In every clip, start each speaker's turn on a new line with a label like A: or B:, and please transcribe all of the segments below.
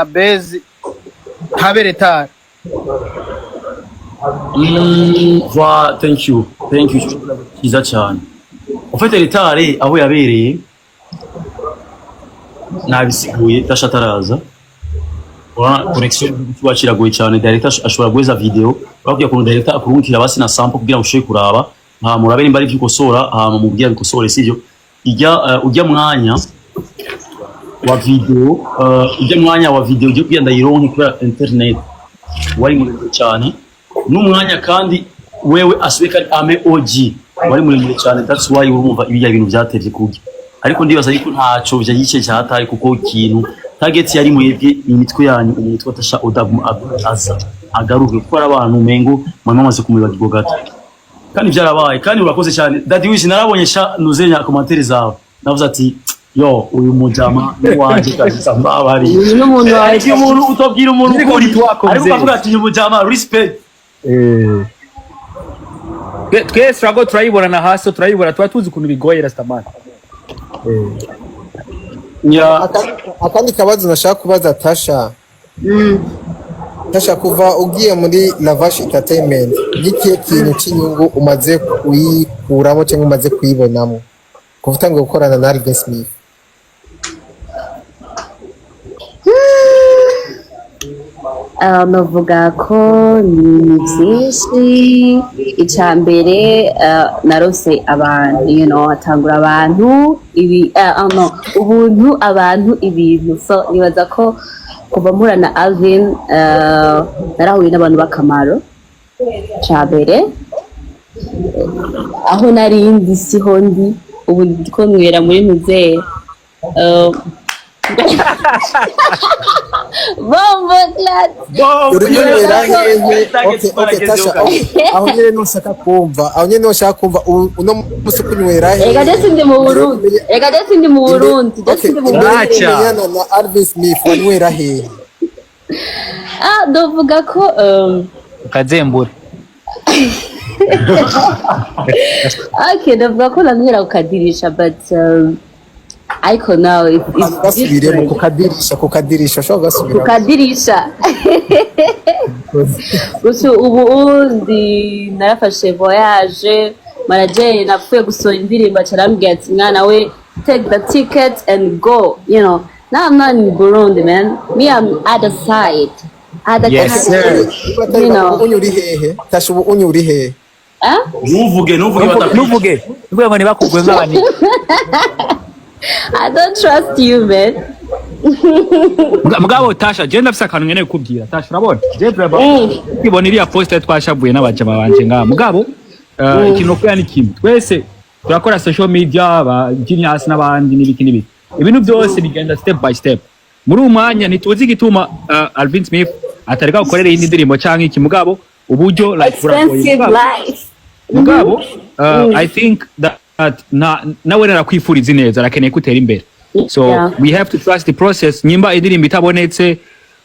A: Base habe retard.
B: Thank you, thank you, cyiza cyane. Ufite retard aho yabereye nabisiguye, Tasha ataraza. Urabona connexion kiba kiragoye cyane. Director ashobora guheza video, bakubwira ukuntu director akurungikira basi na sample kugira ngo ushobore kuraba, hama urabe nimba ari ivyo ukosora, hama mubwira bikosore, sivyo? Ijya ujya mwanya wa video, ujya mwanya wa video ugiye kugira ndayironke kubera internet wari muremure cyane, n'umwanya kandi wewe asubiye kandi ame OG wari muremure cyane. That's why urumva ibijya bintu byatevye kurya, ariko ndibaza yuko ntaco vyagice cyatari, kuko ikintu target yari mwebwe imitwe yanyu, umuntu witwa Tasha Oda aza agaruke, kuko ari abantu umengo mwari mumaze kumwibagirwa gato, kandi byarabaye. Kandi urakoze cyane, Daddy Wish. Narabonye sha nuzenya commentaire zawe, navuze ati: "Yo, uyu mujama ni wanje kabisa, mbabari."
C: Uyu n'umuntu wawe.
B: Ariko iyo umuntu utobwira umuntu
D: Ariko
B: ukuri
D: ntitwakoze.
B: ariko ukavuga ati: "Uyu mujama, respect."
D: Twe struggle turayibona na hasi turayibona, tuba tuzi ukuntu bigoye, Rastaman.
B: Ya.
E: Akandi kabazo nashaka kubaza Tasha. Tasha, kuva ugiye muri Lavash Entertainment, n'ikihe kintu cy'inyungu umaze kuyikuramo cyangwa umaze kuyibonamo kuva utangiye gukorana na Alvin Smith?
C: Navuga ko ni byinshi. Icya mbere, narose abantu, hatangura abantu ibi, ah, no, ubuntu, abantu, ibintu. So nibaza ko kuva mpura na Alvin, narahuye n'abantu b'akamaro. Icya mbere, aho nari ndi siho ndi ubu, ndiko nywera muri muzehe bombo clad.
E: Uri kunywera hehe? Okay, Tasha, aho nyene nushaka kumva, aho nyene nushaka kumva, uno musi kunywera hehe?
C: Ega je sindi mu Burundi, ega je sindi mu Burundi, je
E: Okay,
C: sindi mu
E: imbere
C: Burundi.
D: Acha.
E: y'ukumenyana na Alvin Smith wanywera hehe?
C: Ah, ndavuga ko
D: Ukazembura.
C: Okay, ndavuga ko nanywera ku kadirisha, but ariko now it's
E: Gasubiremo
C: different.
E: Ku kadirisha, ku kadirisha ushobora
C: Ku
E: gasubiramo.
C: kadirisha. Gusa ubu ndi narafashe voyage, manager napfuye gusohora indirimbo aca arambwira ati: "Mwana we, take the ticket and go." Now I'm not in Burundi, man. Me, I'm other side, other
D: Yes,
C: country.
D: sir.
C: You know.
E: Ubu unyu uri hehe, Tasha? Ubu unyu uri hehe?
C: Ah?
B: Ntuvuge, ntuvuge, batakwica.
D: Ntuvuge, ntuvuge ngo ntibakugwe nk'abani.
C: I don't trust you, man.
D: Mugabo Tasha, je ndafise akantu nkeneye kukubwira, Tasha. Urabona je vraiment ukibona iriya post twashavuye n'abajama banje ngaha, mugabo ikintu nokubwira ni kimwe: twese turakora social media, ba Genius n'abandi n'ibiki n'ibiki, ibintu byose bigenda step by step. Muri uyu mwanya ntituzi igituma Alvin Smith atareka gukorera iyindi ndirimbo canke iki, mugabo uburyo like buragoye.
C: Expensive
D: Mugabo
C: life.
D: mugabo I think that na nawe narakwifuriza ineza, arakeneye ko utera imbere, so we have to trust the process. Nyimba indirimbo itabonetse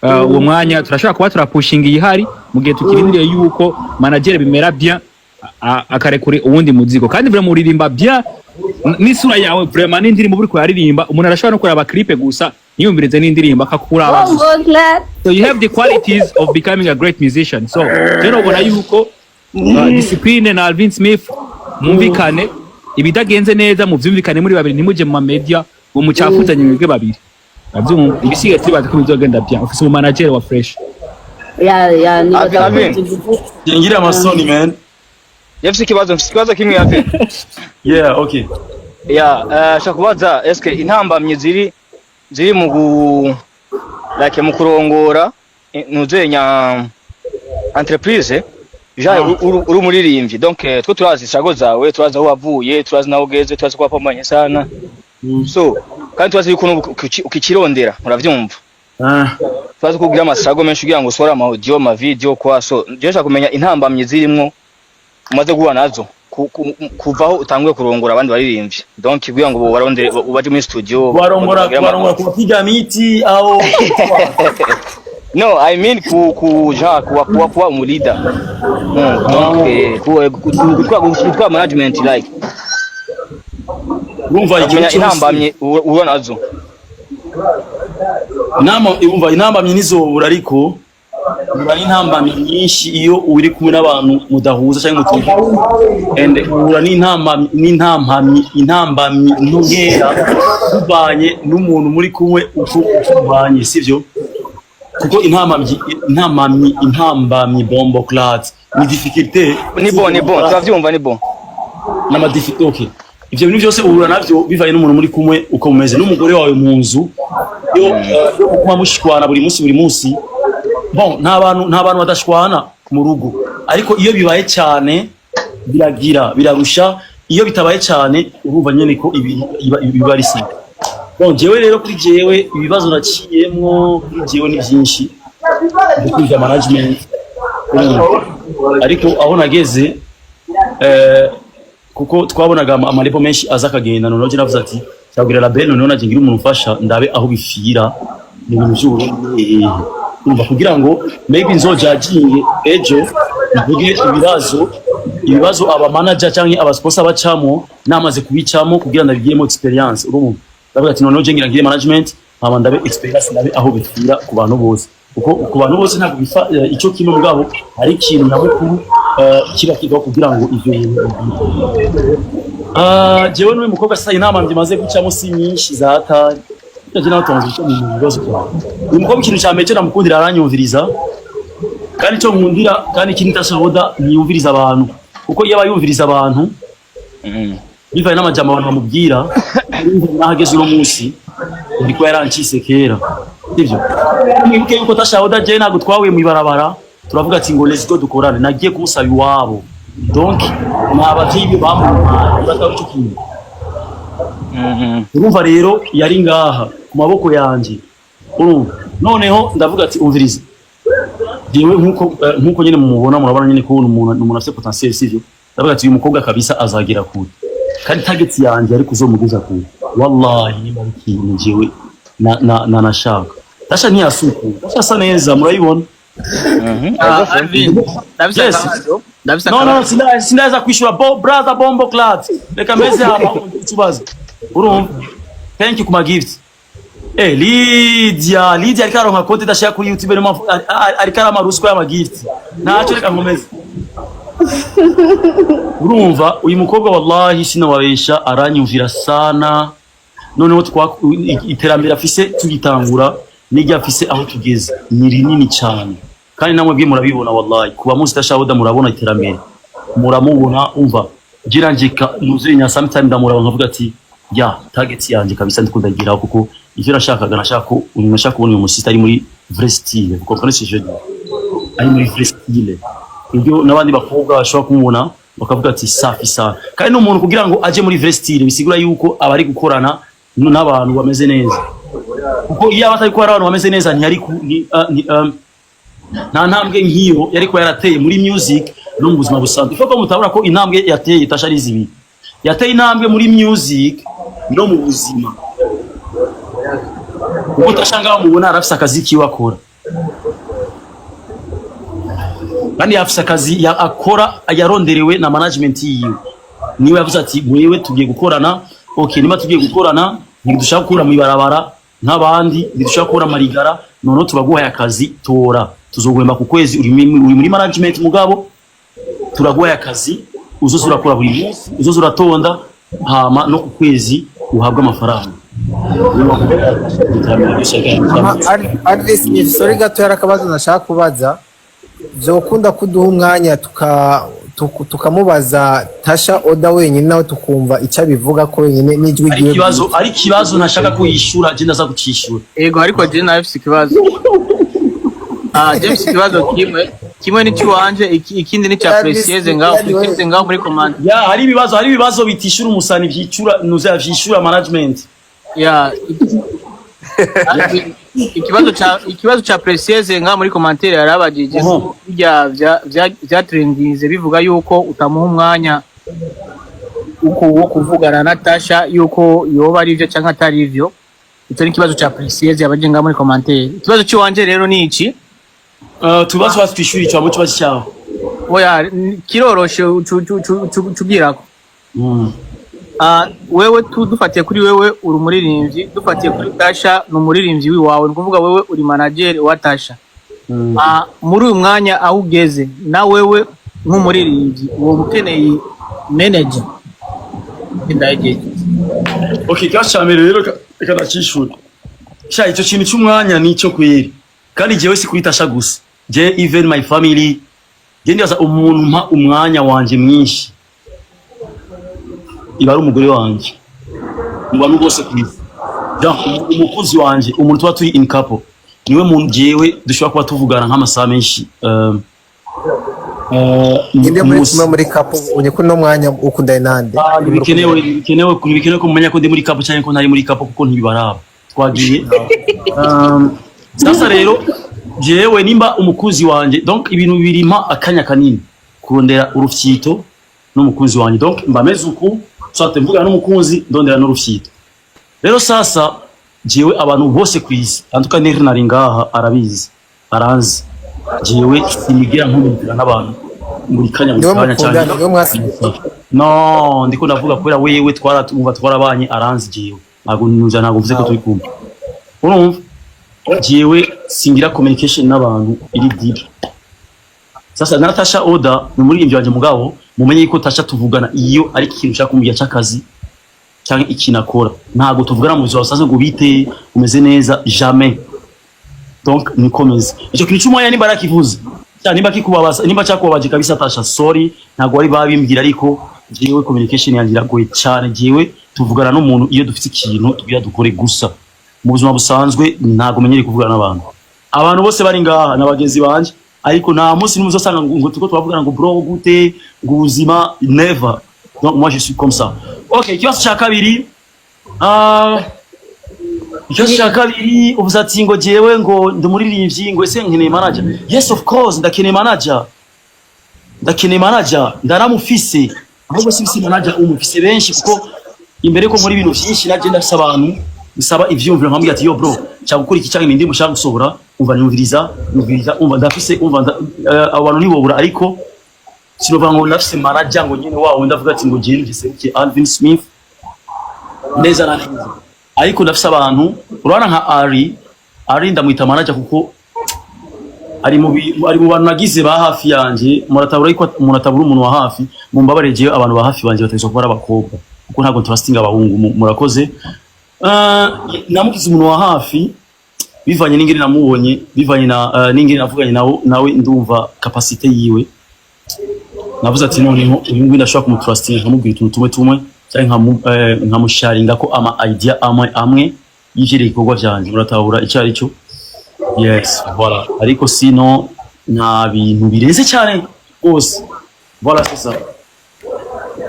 D: uwo mwanya, turashobora kuba turapushinga iyihari mu gihe tukirindiriye yuko manager bimera bien, akarekura uwundi muzigo. Kandi vraiment uririmba bien, n'isura yawe vraiment n'indirimbo uri kuyaririmba, umuntu arashobora no kuraba clip gusa ntiyumvirize n'indirimbo, akakuraba.
C: Bombo clad.
D: So you have the qualities of becoming a great musician. So rero ubona yuko discipline na Alvin Smith mwumvikane, ibidagenze neza muvyumvikane muri babiri, ntimuje mu mamedia ngo mucafuzanye mwebwe babiri. Uravyumva? Ibisigaye turibaza ko bizogenda bien, ufise umu manager wa fresh.
C: Ya, nibaza ko
F: Alvin.
B: Ngira amasoni, man.
F: Mfise ikibazo, mfise ikibazo kimwe yafe.
B: Yeah, okay.
F: Ya, shaka kubaza eske intambamyi ziri mu gu like mu kurongora ntuzenya entreprise ja uri umuririmbyi. Donc twe turazi ishago zawe, turazi aho wavuye, turazi naho ugeze, turazi ko wapambanye sana. So kandi turazi yuko n'ubu ukikirondera, uravyumva?
B: Ah.
F: Turazi ko ugira amasago menshi kugira ngo usohore ama audio, ama video kwa. So je nshaka kumenya intambamyi zirimwo umaze guhura nazo kuvaho utanguye kurongora abandi baririmbyi, donc kugira ngo barondere baje muri studio.
B: Warongora
F: bagire
B: warongora kuwapiga miti au?
F: No, I mean ku genre kuwa umu leader, donc gutwara management like.
B: Urumva ikintu
F: kumenya
B: cyose
F: intambamyi uhura nazo.
B: Inama, umva, intambamyi ntizobura, ariko uhura n'intambamyi nyinshi iyo uri kumwe n'abantu mudahuza cyangwa mutumvikana, and uhura n'intambamyi, intambamyi nkeya bivanye n'umuntu muri kumwe, uko mubanye, sivyo? Kuko intambamyi, bomboclaat, ni difficulté.
F: Ni bon, ni bon, turavyumva, ni bon.
B: N'ama difficulté, okay. Ivyo bintu byose uhura navyo bivanye n'umuntu muri kumwe, uko mumeze n'umugore wawe mu nzu. Iyo muguma mushwana buri munsi, buri munsi, bon, nta bantu badashwana mu rugo, ariko iyo bibaye cyane biragira birarusha. Iyo bitabaye cyane, urumva nyene ko ibintu biba ari simple. Bon, jewe rero, kuri jewe, ibibazo naciyemwo kuri jewe ni byinshi byo kwiga management, urumva. Ariko aho nageze, kuko twabonaga amarepo menshi aza akagenda, noneho je navuze ati cyabwira label, noneho naje ngira umuntu umfasha, ndabe aho bifira mu bintu by'Uburundi hehe, urumva, kugira ngo maybe nzojajinge ejo mvuge ibibazo aba manager cyangwa aba sponsor bacamo, namaze kubicamo, kugira ndabigiremo experience, urumva. Ndavuga ati noneho je ngira ngire management, hama ndabe experience, ndabe aho bipfira ku bantu bose, kuko ku bantu bose ntabwo bifa ico kimwe. Mugabo hari ikintu nyamukuru kiba kivaho kugira ngo ivyo bintu. Ah, jewe n'uyu mukobwa sasa, inama mbimaze gucamo si nyinshi za hatari. Je nawe tumaze guca mu bibazo byawe. Uyu mukobwa, ikintu cya mbere cyo namukundira, aranyumviriza. Kandi icyo nkundira, kandi ikindi ntashoboda, ntiyumviriza abantu, kuko iyo aba yumviriza abantu, bivanye n'amajambo abantu bamubwira, naho ageze uno munsi ndiko yarancise kera, sivyo? Mwibuke yuko tashahoda je ntabwo twahuye mw'ibarabara turavuga ati ngo let's go dukorane. Nagiye kumusaba iwabo, donc ni abavyeyi be bamumpaye batari ico kintu. Urumva rero, yari ngaha ku maboko yanje, urumva. Noneho ndavuga ati umviriza, jewe nkuko nyene mumubona, murabona nyene ko umuntu afite potentiel, sivyo? Ndavuga ati uyu mukobwa kabisa azagera kure, kandi target yanje ari kuzomugeza kure. Wallahi, niba ari ikintu jewe na nashaka, Tasha ntiyasuku, Tasha asa neza, murayibona.
A: Ah, Alvin, ndafise
B: Yes.
A: akabazo, ndafise
B: No, no,
A: akabazo.
B: Sindaza kwishura bo brother bomboclaat. Reka meze hama ikibazo, urumva. Thank you kuma gift. Lydia, Lydia ariko aronka konti idashaka kuri YouTube, niyo mpamvu ariko arama ruswa y'ama gift. Ntacyo, reka nkomeze. Urumva, uyu mukobwa, wallahi sinababesha, aranyumvira sana. Noneho iterambere afise tugitangura n'iryo afise aho tugeze ni rinini cyane, kandi namwe bwe murabibona. Wallahi, kuba muzi Tashaboda, murabona iterambere, muramubona. Umva, gira njika nuzenya, sometime ndamuraba nkavuga ati ya target yanje kabisa ndiko ndagiraho, kuko ivyo nashakaga, nashaka ko nashaka kubona uyu musista ari muri vrai style, vous comprenez ce que je veux dire? Ari muri vrai style, ibyo n'abandi bakobwa bashobora kumubona bakavuga ati safi sana. Kandi n'umuntu kugira ngo aje muri vrai style, bisigura yuko aba ari gukorana n'abantu bameze neza, kuko iyo aba atari gukorana n'abantu bameze neza, ntiyari ku ni, ni, nta ntambwe nk'iyo yari kuba yarateye muri music no mu buzima busanzwe. Ifo ko mutabona ko intambwe yateye Tasha ari zibiri: yateye intambwe muri music no mu buzima, kuko Tasha ngaho mubona arafise akazi kiwe akora, kandi afise akazi akora yaronderewe na management yiwe. Niwe yavuze ati wewe tugiye gukorana, okay, niba tugiye gukorana, ntidushaka gukura mw'ibarabara nk'abandi, ntidushaka gukura amarigara, noneho turaguhaye akazi, tora, tuzoguhemba ku kwezi, uri muri management, mugabo turaguhaye akazi, uzoza urakora buri munsi, uzoza uratonda, hama no ku kwezi uhabwe amafaranga. Iterambere ryose.
E: Alvin Smith, sorry gato, yari akabazo nashaka kubaza. Vyokunda kuduha umwanya tukamubaza Tasha Oda wenyine, nawe tukumva icyo abivuga ko wenyine n'ijwi
B: Ari
E: ryiwe?
B: ikibazo, ari ikibazo ntashaka ko yishura, je ndaza kucishura.
A: Ego, ariko je nawe mfise ikibazo. Ah, je mfise ikibazo kimwe. Kimwe ni cyuwanje, ikindi ni cya Precieze ngaho, Precieze ngaho muri command.
B: Ya, hari ibibazo bitishura umusani, vyicura nuza vyishura management.
A: Ya. Ikibazo ca Precieze ngaho muri commentaire yarabajije ko bijya vya trendinze bivuga yuko utamuha umwanya uko wo kuvugana na Tasha, yuko yoba ari ivyo canke atari ivyo. Ico ni ikibazo ca Precieze yabajije ngaho muri commentaire. Ikibazo cy'iwanje rero ni iki.
B: Tubazo batwishura ico kibazo cyawe.
A: Oya, kiroroshe cubwirako. Ah, wewe tu dufatiye kuri wewe uri umuririmbyi, dufatiye kuri Tasha ni umuririmbyi wiwawe, ni ukuvuga wewe uri manager wa Tasha. Ah, muri uyu mwanya aho ugeze na wewe nk'umuririmbyi woba ukeneye manager? Ndayegeje.
B: Okay, ikibazo cya mbere rero reka ndakishura. Sha, icyo kintu cy'umwanya nicyo kweri, kandi jewe si kuri Tasha gusa, je even my family, je ndibaza umuntu mpa umwanya wanje mwinshi iba ari umugore wanje mu bantu bose ku isi. Donc, umukunzi wanje, umuntu tuba turi in couple, niwe muntu jewe dushobora kuba tuvugana nk'amasaha menshi
E: Ninde muri
B: umunsi.
E: kumwe muri couple unye kuno mwanya, ukundanye nande?
B: Ah, ntibikenewe ko mumenya ko ndi muri couple cyangwa ko ntari muri couple, kuko ntibibaraba. Twagiye. Sasa rero jewe nimba umukunzi wanje, donc ibintu bibiri mpa akanya kanini, kurondera urufyito n'umukunzi wanje. Donc mba meze uku, soit mvugana n'umukunzi, ndondera n'urufyito. Rero sasa jewe abantu bose ku isi antuka neri nari ngaha arabizi, aranzi, jewe sinigera nkumvikana n'abantu buri kanya buri
E: Niwe
B: kanya
E: mukundana?
B: cyane.
E: Niwe mwasigaye?
B: No, ndiko ndavuga kubera wewe twaratumva, twarabanye, aranzi. Jewe ntabwo nuja, ntabwo mvuze ko turi kumwe. Urumva, jewe singira communication n'abantu iri deep. Sasa na Natasha Oda ni umuririmbyi wanje, mugabo mumenye yuko Tasha tuvugana iyo ari ikintu ushaka kumubwira c'akazi cyangwa ikintu akora. Ntabwo tuvugana mu buzima busanzwe ngo bite, umeze neza, jamais. Donc nikomeze icyo kintu cy'umwanya, nimba arakivuze cyane, nimba kikubabaza, nimba cyakubabaje kabisa, Tasha, sorry, ntabwo wari babimbwira. Ariko jewe communication yanjye iragoye cyane. Jewe tuvugana n'umuntu iyo dufite ikintu tubwira dukore gusa. Mu buzima busanzwe ntabwo menyereye kuvugana n'abantu. Abantu bose bari ngaha na bagenzi banje, ariko nta munsi n'umwe uzosanga ngo tuko twavugana ngo bro, gute, ngo ubuzima, never. Donc moi je suis comme ça. Okay, ikibazo cya kabiri, ikibazo cya kabiri uvuze ati ngo jewe ngo ndi umuririmbyi, ngo ese nkeneye manager? Yes, of course, ndakeneye manager, ndakeneye manager, ndaramufise. Ahubwo si manager umwe, mfise benshi, kuko imbere ko nkora ibintu byinshi naje ndafise abantu bisaba ivyumviro, nkamubwira ati: "Yo bro, nshaka gukora iki canke nindi mushaka gusohora, umva, nyumviriza, nyumviriza." Umva, ndafise, umva, abo bantu ntibobura, ariko sinovuga ngo ndafise manager ngo nyene wawo ndavuga ati ngo jewe ngiserukiye Alvin Smith neza na neza. Ariko ndafise abantu, urabona nka Ari ndamwita manager kuko ari mu bantu nagize ba hafi yanje. Muratabura, ariko umuntu atabura umuntu wa hafi. Mumbabarire, jewe abantu ba hafi banje bategerezwa kuba ari abakobwa, kuko ntabwo trustinga abahungu. Murakoze. Namugize umuntu wa hafi bivanye n'ingene namubonye, bivanye na n'ingene navuganye nawe, ndumva capacité yiwe. Navuze ati noneho uyu nguyu ndashobora kumutrustinga, nkamubwira utuntu tumwe tumwe cyangwa nkamusharinga ko ama idea amwe amwe y'ivyerekeye ibikorwa vyanje. Muratahura icyo ari cyo? Yes, voilà. Ariko sino nta bintu birenze cyane rwose. Voilà, c'est ça.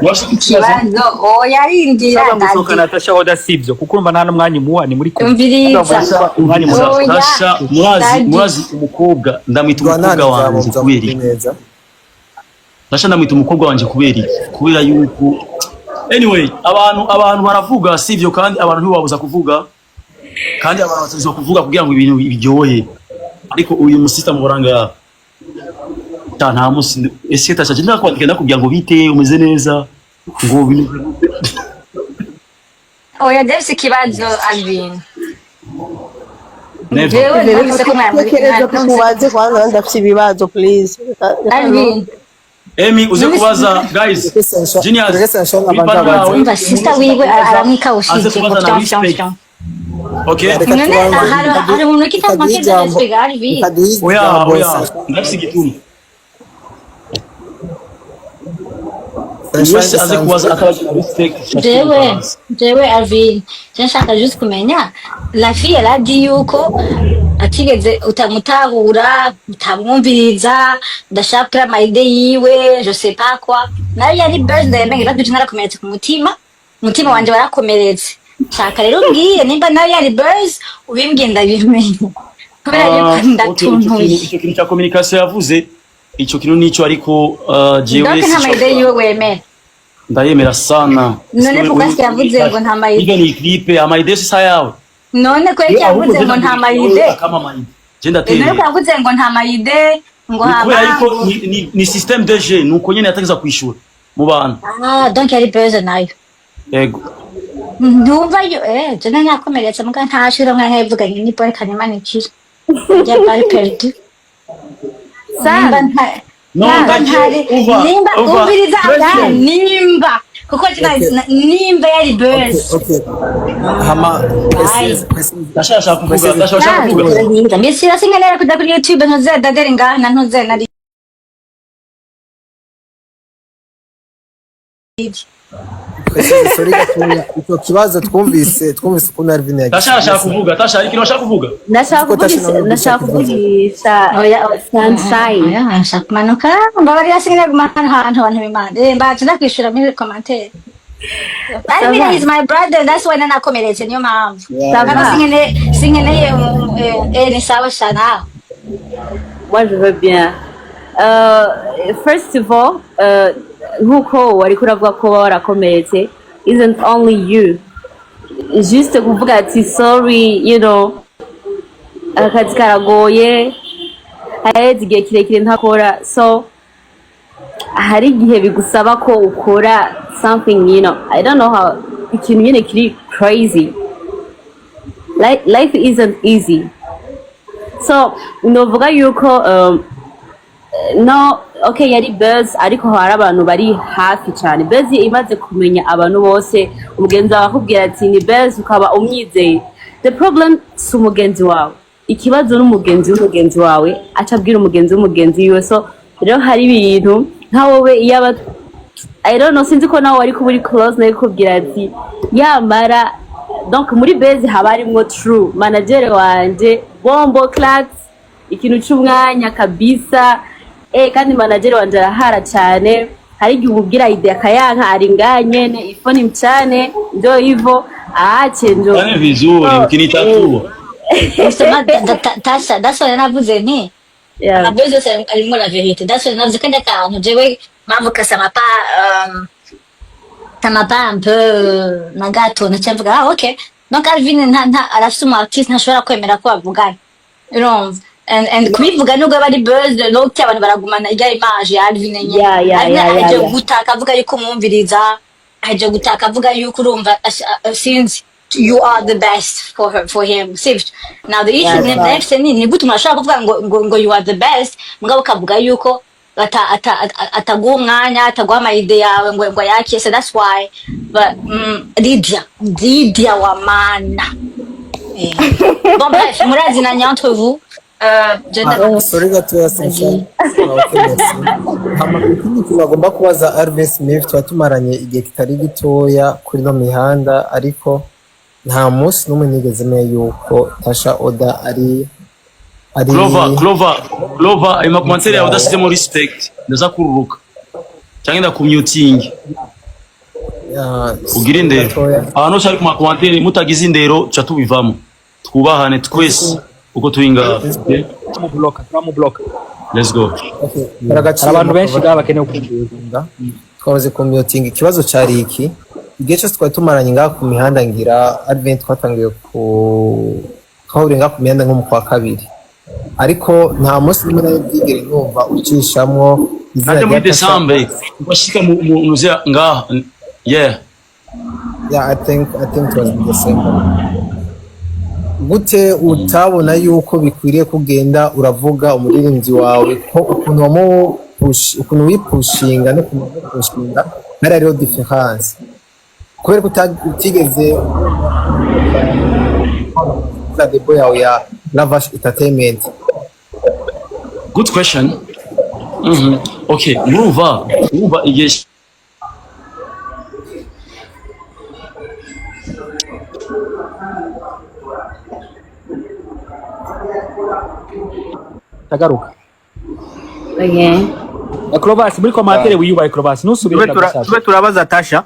B: Mwashaka ikibazo?
G: Ikibazo, oya, rindira.
D: Saba gusohokana
G: Daddy.
D: Natasha Oda sivyo, kuko urumva nta n'umwanya umuha, ni muri kumwe.
G: Umviriza.
D: Umwanya umuha.
G: Oya.
B: Tasha murazi?
G: Daddy.
B: Murazi umukobwa ndamwita
E: Rwanani.
B: umukobwa wanje
E: Nzabumva
B: kubera iki?
E: neza.
B: Tasha ndamwita umukobwa wanje kubera iki? Kubera yuko anyway abantu baravuga, sivyo? Kandi abantu ntibabuza kuvuga, kandi abantu bategerezwa kuvuga kugira ngo ibintu biryohe. Ariko uyu musista muhora ngaha, ta nta musi ese Tasha je ndakwandika ndakubwira ngo bite, umeze neza, ngo bimeze gute?
G: Oya, ndafise ikibazo, Alvin.
B: Never.
G: Jewe numvise ko mwari
H: Tekereza tukubaze kwanza, ndafite ibibazo, please.
G: Alvin.
B: Emi uze kubaza, guys. Genius.
E: Tureke Sanshon
B: Kuri
E: abanza
B: pano
E: abaze.
B: yawe,
G: Umva, sister wiwe aramwikawushije
B: aze
G: ngo
B: kubaza na
G: fyan fyan
B: respect.
G: fyan.
B: Okay.
E: Reka
G: None
E: tubanze.
G: hari umuntu
E: Reka
G: kita
E: duhe
G: manque de
E: ijambo.
G: respect, Alvin.
E: Reka duhe
B: Oya,
E: ijambo
B: oya,
E: Sanshon.
B: ndafise igituma.
E: Sanshon
B: Wese aze kubaza
E: isanzwe.
B: atabaza na respect.
G: Jewe Alvin, je nshaka juste kumenya, la fille elle a dit yuko atigeze utamutahura, utamwumviriza, udashaka kuri ama idées yiwe, je sais pas quoi. Nayo yari birthday, mbega babyutse narakomeretse ku mutima, umutima wanje warakomeretse. Nshaka rero umbwire nimba nayo yari birthday, ubimbwiye ndabimenye. Kubera yuko
B: Ah, okay,
G: ndatuntuye.
B: icyo kintu cya communication yavuze, icyo kintu nico, ariko jewe
G: Donc nta
B: sinshobora-
G: ma idées yiwe wemera?
B: Ndayemera sana.
G: None pourquoi est-ce yavuze ngo nta ma idées?
B: Iyo ni clip, ama idées si yawe.
G: None ko yavuze ngo nta ma idées?
B: Akama ama idées je
G: None
B: ndateye.
G: ko yavuze ngo nta ma idées, ngo
B: Ni kubera
G: hama
B: yuko ni système de jeu, nuko nyene yategeza kwishura mu bantu.
G: Ah, donc yari buzz nayo.
B: Ego.
G: Ndumva yo je nakomeretse muga ntashira mwana yavuganye ni Paul Kanimanikira ya balle perdue.
C: Sam.
G: Nimba nta-
B: No,
G: nimba
B: thank you.
G: ntari
B: Uva,
G: nimba
B: uva.
G: umviriza
B: Question.
G: ah, nimba kuko je nimba yari buzz.
E: Okay, hama
G: Aye.
B: Tasha ashaka kuvuga, Tasha ashaka kuvuga.
G: Mbese sinkenera kuja kuri YouTube ntuze dadere ngaha na ntuze na
E: Sorry gatoya, icyo kibazo twumvise ukuntu Alvin
B: Tasha ashaka kuvuga, Tasha hari ikintu ashaka kuvuga.
C: Ndashaka
E: Kuko Tasha
C: kuvugisha
E: nawe
C: ndashaka
E: kuvugisha.
C: kuvugisha
G: Oya,
C: Sunshine.
G: Oya, nshaka kumanuka mbabarira sinkenera guma hano hantu abantu b'Imana mbaje ndakwishura muri commentaire. Alvin is my brother, that's why nanakomeretse, niyo mpamvu.
C: Ça
G: Ntabwo
C: va.
G: sinkeneye ni sawa shana.
C: Moi, je veux bien. First of all, nkuko wariko uravuga ko warakomeretse, isn't only you. Juste kuvuga ati sorry, akazi karagoye, haheze igihe kirekire ntakora, so hari igihe bigusaba ko ukora something, I don't know how, ikintu nyine kiri crazy. Life isn't easy. So, novuga yuko no, okay, yari buzz, ariko hari abantu bari hafi cyane. Buzz imaze kumenya abantu bose, umugenzi wawe akubwira ati ni buzz, ukaba umwizeye. The problem si umugenzi wawe, ikibazo n'umugenzi w'umugenzi wawe aca abwira umugenzi w'umugenzi wiwe. So rero hari ibintu nka wowe iyo aba, I don't know, sinzi ko nawe wari kuba uri close nawe kubwira ati yamara. Donc muri buzz haba harimwo true manager wanje bombo clats ikintu c'umwanya kabisa, kandi manager wanje arahara cyane. Hari igihe umubwira idée akayanka, ari ngaha nyene ifoni mchane njo hivo aache njo.
B: Yaani vizuri ukinitatua.
G: Justement, Tasha, that's why navuze nti amabuzz yose arimwo la vérité. That's why navuze kandi akantu jewe mpamvu que ça m'a pas un peu na gato naciye mvuga ah ok, donc Alvin nta arafise umu artiste ntashobora kwemera ko bavugana, urumva, and kubivuga nubwo aba ari buzz, donc abantu baragumana irya image ya Alvin nyene. Alvin ahejeje gutaka avuga yuko umwumviriza, ahejeje gutaka avuga yuko urumva sinzi you are the best for her, for him, sivyo? Now the issue next ni gute umuntu ashobora kuvuga ngo you are the best, mugabo ukavuga yuko ataguha umwanya, ataguha ama idées yawe ngo ayakire. So that's why, but Lydia, Lydia wa mana. Bon bref, murazinanye entre vous, je
E: Ah, sorry gatoya Sunshine. Okay, merci. Hama ikindi kintu bagomba kubaza Alvin Smith, tuba tumaranye igihe kitari gitoya kuri no mihanda, ariko nta munsi n'umwe nigeze menya yuko Tasha Oda ari
B: Clover, Clover, Clover, ayo makomantere yawe udashyizemo respect ndaza kururuka cyangwa ndakumyutingi.
E: Ah,
B: Ugire indero.
E: gatoya.
B: Ahantu hose hari ku makomantere mutagize indero tuca tubivamo. Twubahane twese uko turi ngaha, okay?
D: Turamubloka, turamubloka.
B: Let's go.
E: Okay, hari agaciro.
D: Hari abantu benshi ngaha bakeneye kumviriza.
E: Twamaze kumyutinga. Ikibazo cari iki: igihe cyose twari tumaranye ngaha ku mihanda, ngira Advent twatangiye ku twahuriye ngaha ku mihanda nko mu kwa kabiri, ariko nta munsi n'umwe nari bwigere numva ucishamwo izina
B: Najya muri
E: rya Tasha.
B: December washika mu muzea ngaha, yeah.
E: Yeah, I think it was in December. Gute utabona yuko bikwiriye kugenda uravuga umuririmbyi wawe, ko ukuntu ukuntu wipushinga no kumupushinga hari hariho différence, kubera ko utigeze za label yawe ya Lavash Entertainment?
B: Good question. Okay, murumva igihe
D: Tagaruka.
C: Okay.
D: Acrobat muri commentaire wiyubahe, Acrobat ntusubire.
A: Tube tube turabaza Tasha.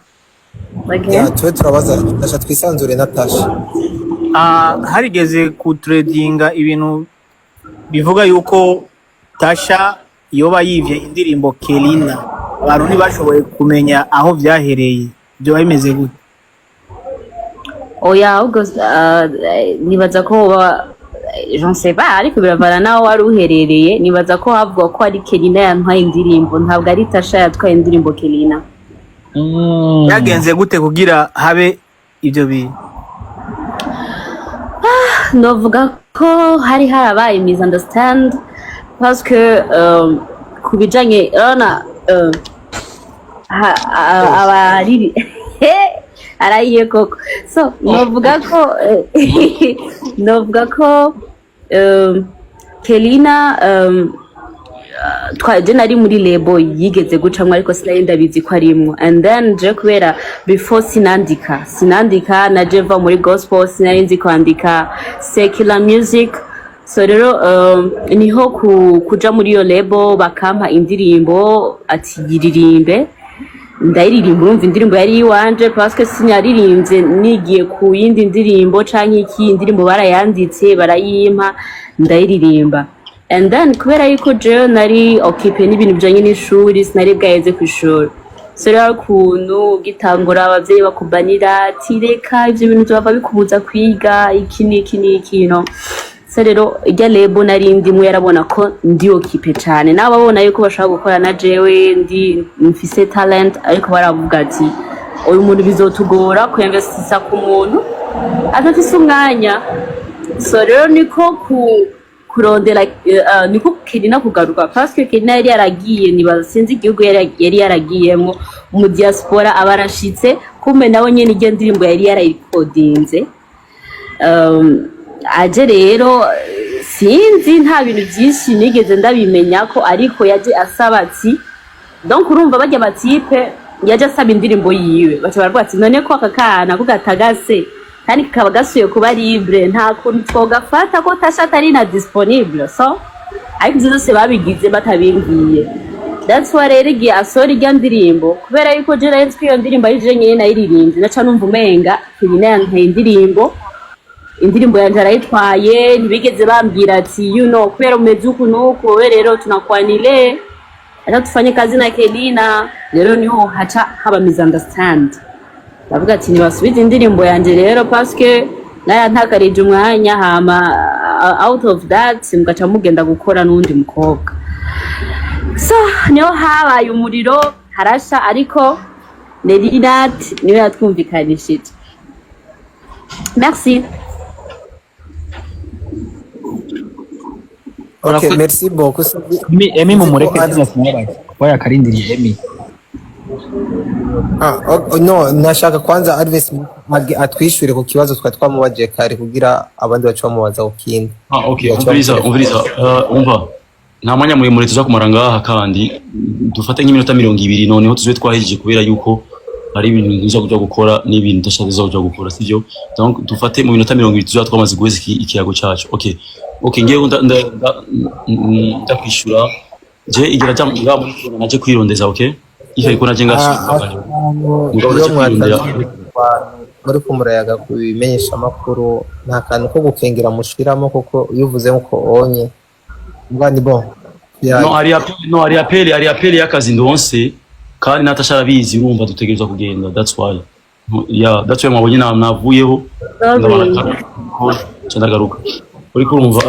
C: Okay.
E: Yeah, tube turabaza Tasha, twisanzure na Tasha.
A: Ah, harigeze kutredinga ibintu bivuga yuko Tasha yoba yivye indirimbo Kelina, abantu ntibashoboye kumenya aho vyahereye. Byoba bimeze gute?
C: Oya, ahubwo nibaza ko je ne sais pas, ariko biravana naho wari uherereye. Nibaza ko havuga ko ari Kelina yantwaye indirimbo, ntabwo ari Tasha yatwaye indirimbo Kelina.
A: Byagenze gute kugira habe ibyo bintu?
C: Novuga ko hari harabaye misunderstand parce que ku bijanye, urabona, abariri arayiye koko. So novuga ko Kelina, twaje nari muri label yigeze gucamwo, ariko sinari ndabizi ko arimwo. And then je kubera before sinandika, naje mva muri gospel, sinari nzi kwandika secular music. So rero niho kuja muri iyo label, bakampa indirimbo ati: "Yiririmbe." Ndayiririmba. Urumva, indirimbo yari iwanje parce que sinaririmbye nigiye ku yindi ndirimbo canke iki. Indirimbo barayanditse, barayimpa, ndayiririmba. And then kubera yuko jewe nari occupé n'ibintu bijanye n'ishuri, sinari bwaheze kw'ishuri. So rero ukuntu gitangura, abavyeyi bakubanira ati: "Reka ivyo bintu vyova bikubuza kwiga iki n'iki n'iki." So rero irya label nari ndimwo yarabona ko ndi occupé cane, nabo babona yuko bashobora gukora na jewe ndi mfise talent, ariko baravuga ati: "Uyu muntu bizotugora kuinvestisa ku muntu adafise umwanya." So rero niko ku kurondera, niko Kelina kugaruka, parce que Kelina yari yaragiye, nibaza sinzi igihugu yari yaragiyemwo mu diaspora, aba arashitse, kumbe nawe nyene iryo ndirimbo yari yarayikodinze. Aje rero, sinzi, nta bintu byinshi nigeze ndabimenya ko, ariko yaje asaba ati, donc urumva bajya batipe, yaje asaba indirimbo yiwe. Baca baravuga ati: "None ko aka kana ko gatagase kandi kakaba gasuye kuba libre, nta kuntu twogafata ko Tasha atari na disponible?" So ariko ivyo vyose babigize batabimbwiye. That's why rero igihe asohora irya ndirimbo, kubera yuko je nari nzi ko iyo ndirimbo ari je nyene nayiririmbye, naca numva umenga Kelina yanteye indirimbo, indirimbo yanje arayitwaye. Ntibigeze bambwira ati: "Kubera umeze uku nuku, wewe rero tunakwanile hata tufanye kazi na Kelina." Rero niho haca haba misunderstand. Ndavuga ati: "Nibasubize indirimbo yanje rero, parce que nayantakarije umwanya." Hama out of that mugaca mugenda gukora n'uwundi mukobwa. So niho habaye umuriro harasha, ariko Nelinat niwe yatwumvikanishije. Merci.
E: Ok,
A: Urakoze.
E: Merci beaucoup.
D: Emi, Emi,
E: Sinzi ko
D: mumureke.
E: ari
D: Sinzi kuba yakarindiriye Emi.
E: Ah, oh, no, nashaka kwanza Alves atwishyure ku kibazo twari twamubajije kare, kugira abandi bace bamubaza ku kindi.
B: Ah, okay,
E: Baca
B: umviriza,
E: bamutelefona.
B: umviriza. Umva. Nta mwanya muremure tuza kumara ngaha, kandi dufate nk'iminota 20, noneho tuzube twahejeje, kubera yuko hari ibintu ntuza kuja gukora n'ibintu udashaka kuja gukora, sivyo? Donc dufate mu minota 20 tuzoba twamaze guheza ikiyago cacu. Okay, ngiye ndakwishura. Je igira ja ngaha muri corona naje kwirondeza, okay? Ife ariko naje
E: Ah,
B: ngasubira.
E: ahantu
B: Mugabo
E: iyo
B: naje kwirondera.
E: mwatangiye muri kumurayaga ku bimenyeshamakuru, nta kantu ko gukengera mushiramo, kuko iyo uvuze nko onye mbwa ni bon.
B: No, hari appel, no, hari appel y'akazi ndonse, kandi Natasha arabizi. Urumva dutegerezwa kugenda. That's why, yeah, that's why mwabonye navuyeho ndabona
C: Sorry.
B: ko nca ndagaruka. Uriko urumva,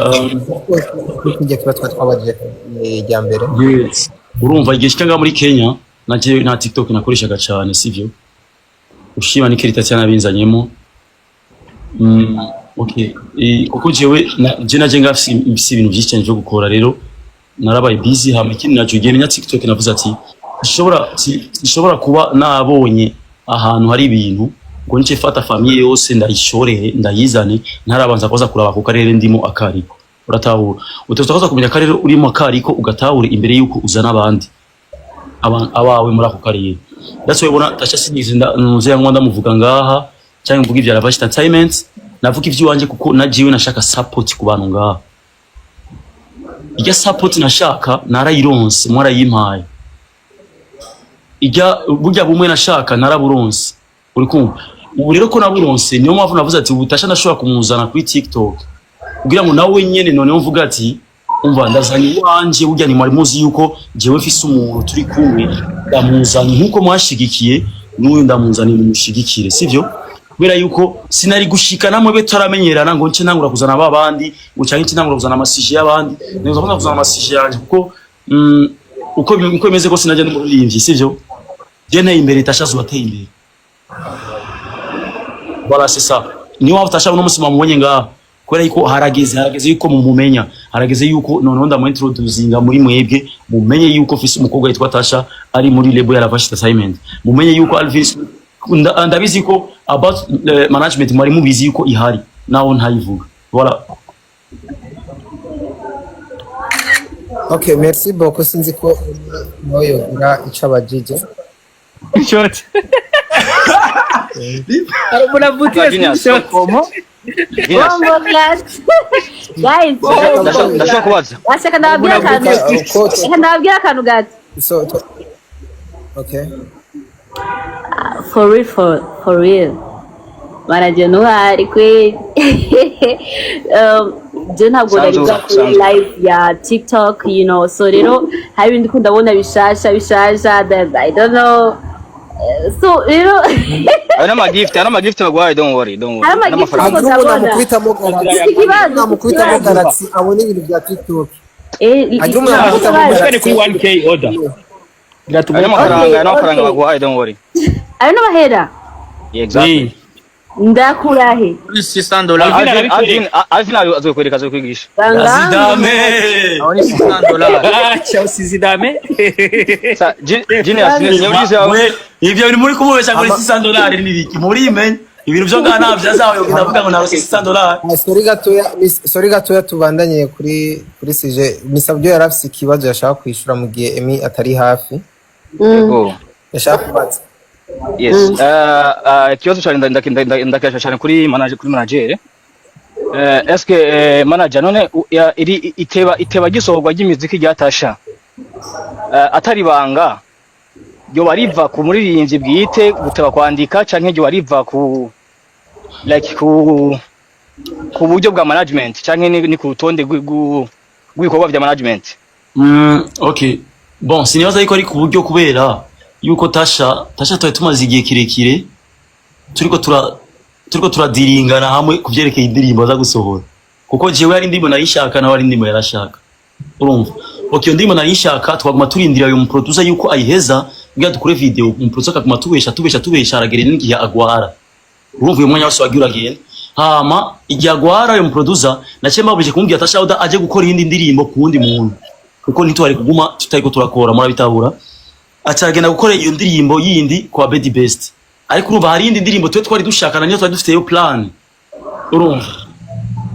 E: Kijya kiba twabajije irya mbere.
B: Yes, urumva igihe shika ngaha muri Kenya naje nta TikTok nakoreshaga cyane, sivyo? Ushima ni Kerita cyane abinzanyemo. Okay, kuko jewe je naje ngafise ibintu byinshi cyane byo gukora, rero narabaye busy. Hama ikindi naco, igihe menya TikTok navuze ati sinshobora kuba nabonye ahantu hari ibintu ngo nce fata famille yose ndayishorere ndayizane ntarabanza kuza kuraba ku karere ndimo akariko. Uratahura, utazwa kumenya akarere urimo akariko, ugatahura imbere yuko uzana abandi abawe muri ako karere. That's why ubona Tasha sinigeze nze ngo ndamuvuga ngaha cyangwa mvuga ibya Lavash Entertainment. Navuga iby'iwanje kuko najiwe nashaka support ku bantu ngaha. Ijya support nashaka narayironse, mwarayimpaye. Ijya burya bumwe nashaka naraburonse, uri kumva? Ubu rero ko naburonse, niyo mpamvu navuze ati ubu Tasha ndashobora kumuzana kuri TikTok kugira ngo nawe nyene noneho mvuga ati: "Umva, ndazanye iwanje." Burya ntimwari muzi yuko jewe mfise umuntu turi kumwe, ndamuzanye nkuko mwashigikiye n'uyu ndamuzanye, mumushigikire, sivyo? Kubera yuko sinari gushika namwe be tutaramenyerana ngo nce ntangura kuzana ba bandi, ngo canke nce ntangura kuzana amasije y'abandi. Neza kuzana amasije yanje kuko uko bimeze kose najya n'umuririmbyi, sivyo? Je nteye imbere, Tasha azoba ateye imbere. Voilà, c'est ça. Niyo mpamvu Tasha uno musi mwamubonye ngaha, kubera yuko harageze yuko mumumenya, harageze yuko noneho ndamuintroducinga muri mwebwe, mumenye yuko mfise umukobwa yitwa Tasha ari muri label ya Lavash Entertainment, mumenye yuko Alvis ndabizi ko about management mwari mubizi yuko ihari, naho ntayivuga. Voilà.
E: Okay, merci beaucoup. Sinzi ko nawe yogira ico abajije.
A: Short. Unavutia
F: Genius.
A: screenshot.
F: Genius.
C: Bongo class. Guys,
F: Ndashaka kubaza.
C: Ashaka ndababwira akantu.
E: Uko
C: Reka ndababwira akantu gato.
E: so okay.
C: For real, for real. Manager ntuhari kweli. Je ntabwo nari
F: Sanzu,
C: bwa kuri
F: Sanzu.
C: live ya TikTok. So rero hari ibintu ndiko ndabona bishasha bishasha that I don't know. So rero
F: Ayo n'amagift, ayo n'amagift baguhaye, don't worry, don't worry.
C: Hari amagift
F: N'amafaranga.
C: Ndabona.
E: Agira umuntu amukubitamo galaxy.
C: Iki kibazo,
E: Amukubitamo
C: ikibazo.
E: galaxy abona ibintu bya TikTok. Agira umuntu
C: ikibazo.
E: amukubitamo
D: Ushikane kuri
E: galaxy.
D: 1K order.
F: Ayo n'amafaranga, ayo n'amafaranga
C: Okay.
F: baguhaye, don't worry.
C: Ayo n'amahera
F: Yeah, exactly.
C: ndakurahe.
A: Kuri $600.
D: Alvin
F: Alvin,
D: arabikwereka.
F: Alvin, Alvin azokwereka, azokwigisha.
B: Zidame.
A: Aho ni $600.
D: Ah, Chelsea Zidane.
F: Sa Genius, niulize hapo.
B: We, ivyo bintu muri kumubesha ngo ni $600 ni biki muri ibintu vyo ngaha ntabyo azawe ndavuga ngo narose $600.
E: Ah, sorry gatoya, sorry gatoya, tubandanye kuri sije. Misabyo yari afise ikibazo yashaka kwishura mu gihe Emi atari hafi.
F: Yego.
E: Yashaka kubaza.
F: Yes. Ikibazo cyane ndakesha cyane kuri manager, kuri manager. Eske manager none iri iteba gisohorwa ry'imiziki rya Tasha. Atari banga ryo riva ku muririmbyi bwite guteba kwandika, canke ryo riva ku like ku buryo bwa management, canke ni ku rutonde rw'ibikorwa vya management?
B: Okay. Bon, sinibaza yuko ari ku buryo, kubera yuko Tasha twari tumaze igihe kirekire turiko turadiringana hamwe ku vyerekeye indirimbo aza gusohora, kuko jewe hari indirimbo narishaka, nawe hari indirimbo yarashaka, urumva? Okay, iyo ndirimbo narishaka twaguma turindira uyu muproducer yuko ayiheza kugira dukore video. Umuproducer akaguma tubesha tubesha tubesha, aragera n'igihe agwara, urumva? Uyu mwanya wose wagiye uragenda. Hama igihe agwara uyu muproducer, naciye mbabuje kumubwira Tasha Oda aje gukora iyindi ndirimbo ku wundi muntu, kuko ntitwari kuguma tutariko turakora, murabitahura. Aca agenda gukora iyo ndirimbo yindi kwa Bedi Best, ariko urumva hari iyindi ndirimbo twe twari dushakana, niyo twari dufite yo plan, urumva?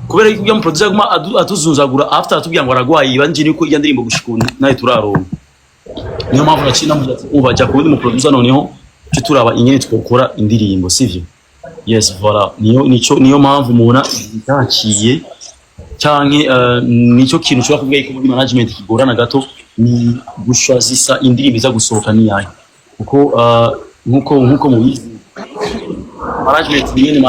B: Kubera yuko ujya muproducer aguma atuzunzagura after atubwira ngo aragwaye, ibanje niko iyo ndirimbo gushika ubu nayo turaronka. Niyo mpamvu naciye namubwira ati ubu ajya ku wundi muproducer, noneho tujye turaba ingene twokora indirimbo, sivyo? Yes, voilà, niyo nico niyo mpamvu mubona itaciye, canke nico kintu ushobora kuvuga yuko muri management kigorana gato ni gushazisa indirimbo iza gusohoka niyahe, kuko nkuko mubizi, management nyene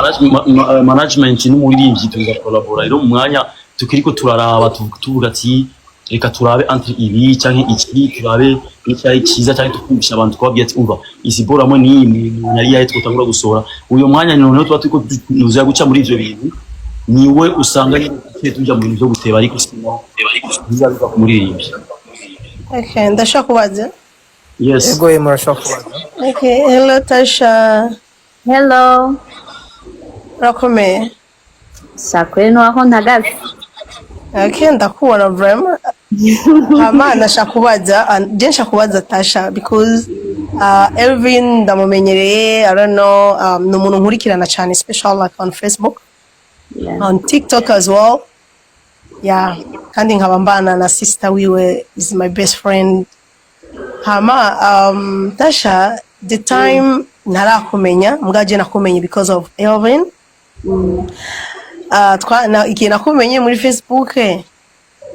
B: management n'umuririmbyi tuza collabora. Rero mu mwanya tukiriko turaraba tuvuga ati reka turabe entre ibi canke iki, turabe icyayi cyiza, canke tukumvisha abantu, twababwiye ati umva izi bora hamwe n'iyi nari yahe twotangura gusohora. Uyo mwanya noneho tuba turiko nuzuya guca muri ivyo bintu, niwe usanga nyine tuciye tuja mu bintu vyo guteba, ariko sino biza biva ku muririmbyi.
H: Okay, ndashaka kubaza.
B: Yes.
E: Ego, ye murashobora kubaza.
H: Okay, hello Tasha.
C: Hello.
H: Urakomeye?
C: Shakwe nwaho ntagaze.
H: Okay, ndakubona vraiment. Hama ndashaka kubaza, je nshaka kubaza Tasha because Elvin ndamumenyereye, I don't know, ni umuntu nkurikirana cyane, special like on Facebook, on TikTok as well. Yeah, kandi nkaba mbana na sister wiwe, is my best friend. Hama Tasha, the time ntarakumenya, mbwa je nakumenye because of Elvin. Igihe nakumenye muri Facebook,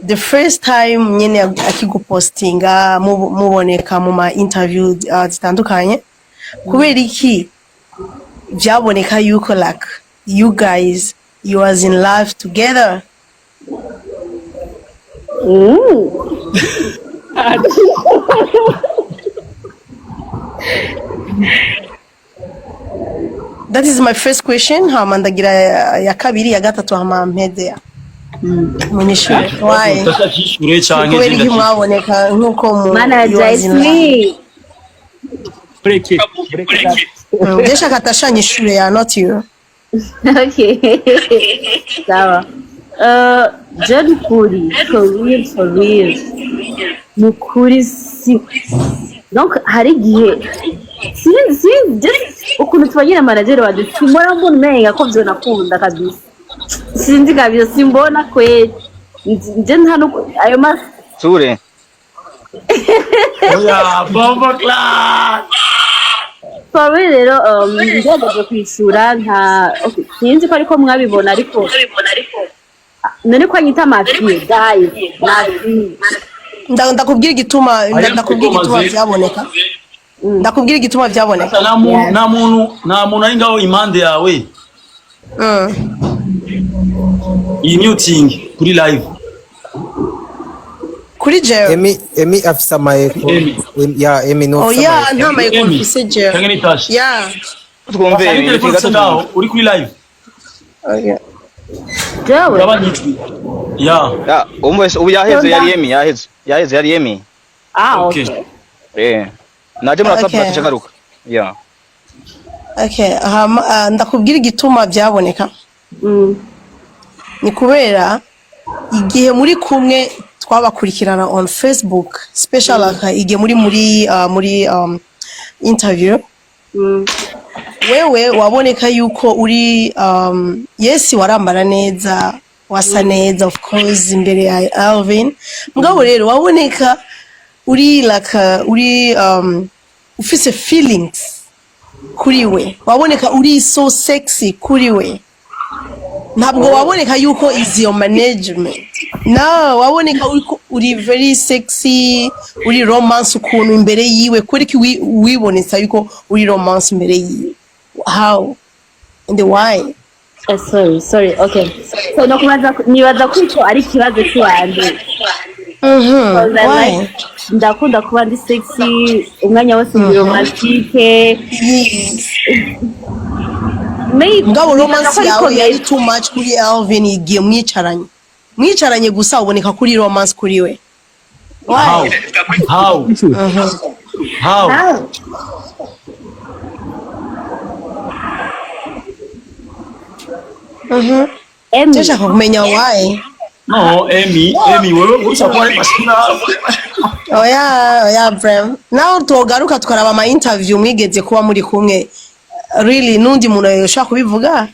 H: the first time nyene akigupostinga, muboneka mu ma interview zitandukanye, kubera iki byaboneka yuko like you guys, you was in love together? That is my first question. Hama ndagira ya kabiri, ya gatatu, hama mpede munyishure why.
B: Tasha kishure canke
H: Kubera iki
B: je
H: mwaboneka nkuko mu you
C: Manager,
H: was
C: it's
H: in love?
C: me.
D: Mureke, mureke.
H: Je nshaka Tasha nyishure, ya, not you.
C: Okay, sawa. Je nukuri, for real, for real, nukuri si donc hari igihe sinzi, sinzi just ukuntu tubagira manager wacu, simbona mbona umenga ko vyonakunda kabisa, sinzi kabisa, simbona kweli. Nje nta no ayo ma
F: Sure.
B: Oya, bombo class.
C: For real rero, ngerageje kwishura nta, okay, sinzi ko ariko mwabibona, ariko none ko anyita ma fille, guys, ma fille.
H: Ndakubwira igituma.
B: Ariyo
H: Ndakubwira igituma
B: tumaze.
H: vyaboneka. Ndakubwira igituma vyaboneka.
B: Nta muntu, nta muntu, nta muntu ari ngaho impande yawe. Iyi muting kuri live.
H: Kuri jewe?
E: Emi, Emi afise ama echo.
B: Emi.
E: Ya, Emi no afise
H: Oya.
E: ama echo.
H: Nta ma echo
B: Emi.
H: mfise jewe.
B: Canke ni Tasha?
H: Ya.
F: Twumve.
B: Ari telefone
F: gato.
B: ngaho uri kuri live.
H: Oya.
C: Jewe?
B: Ugabanya ijwi ya.
F: Ya, umwe wese ubu yaheze, yari Emi, yaheze. Yaheze, yari Emi.
C: Ah.
B: Okay.
C: Okay.
F: Eh. Naje muri WhatsApp.
H: Okay.
F: Nace ngaruka. Ya.
H: Okay, hama ndakubwira igituma byaboneka. Ni kubera igihe muri kumwe twabakurikirana on Facebook, special like igihe muri interview. Wewe waboneka yuko uri yes, warambara neza, wasa neza, of course, imbere ya Alvin. Mugabo rero waboneka uri like uri ufise feelings kuri we, waboneka uri so sexy kuri we. Ntabwo waboneka yuko is your management. No, waboneka uriko uri very sexy, uri romance ukuntu imbere yiwe. Kuri ki wibonetsa yuko uri romance imbere yiwe? How and why?
C: Sorry, sorry. Okay, so no kubaza, nibaza ko ico ari ikibazo cy'iwanje. Because I
H: Why?
C: like, ndakunda kuba ndi sexy umwanya wose, ndi romantique.
H: Yes.
C: Maybe
H: Mugabo
C: nibaza
H: romance
C: ko ariko
H: yawe yari
C: meze.
H: too much kuri Alvin. Igihe mwicaranye gusa, uboneka kuri romance kuri we.
B: How?
H: Why?
B: How? How?
C: How? Emmy.
H: Ndashaka kumenya why.
B: No, Emi, Emi, wewe ushakuwa ari mashina.
H: Oya, oya, brem, nawe tugaruka tukaraba ama interview mwigeze kuba muri kumwe, really n'undi muntu yoshobora kubivuga.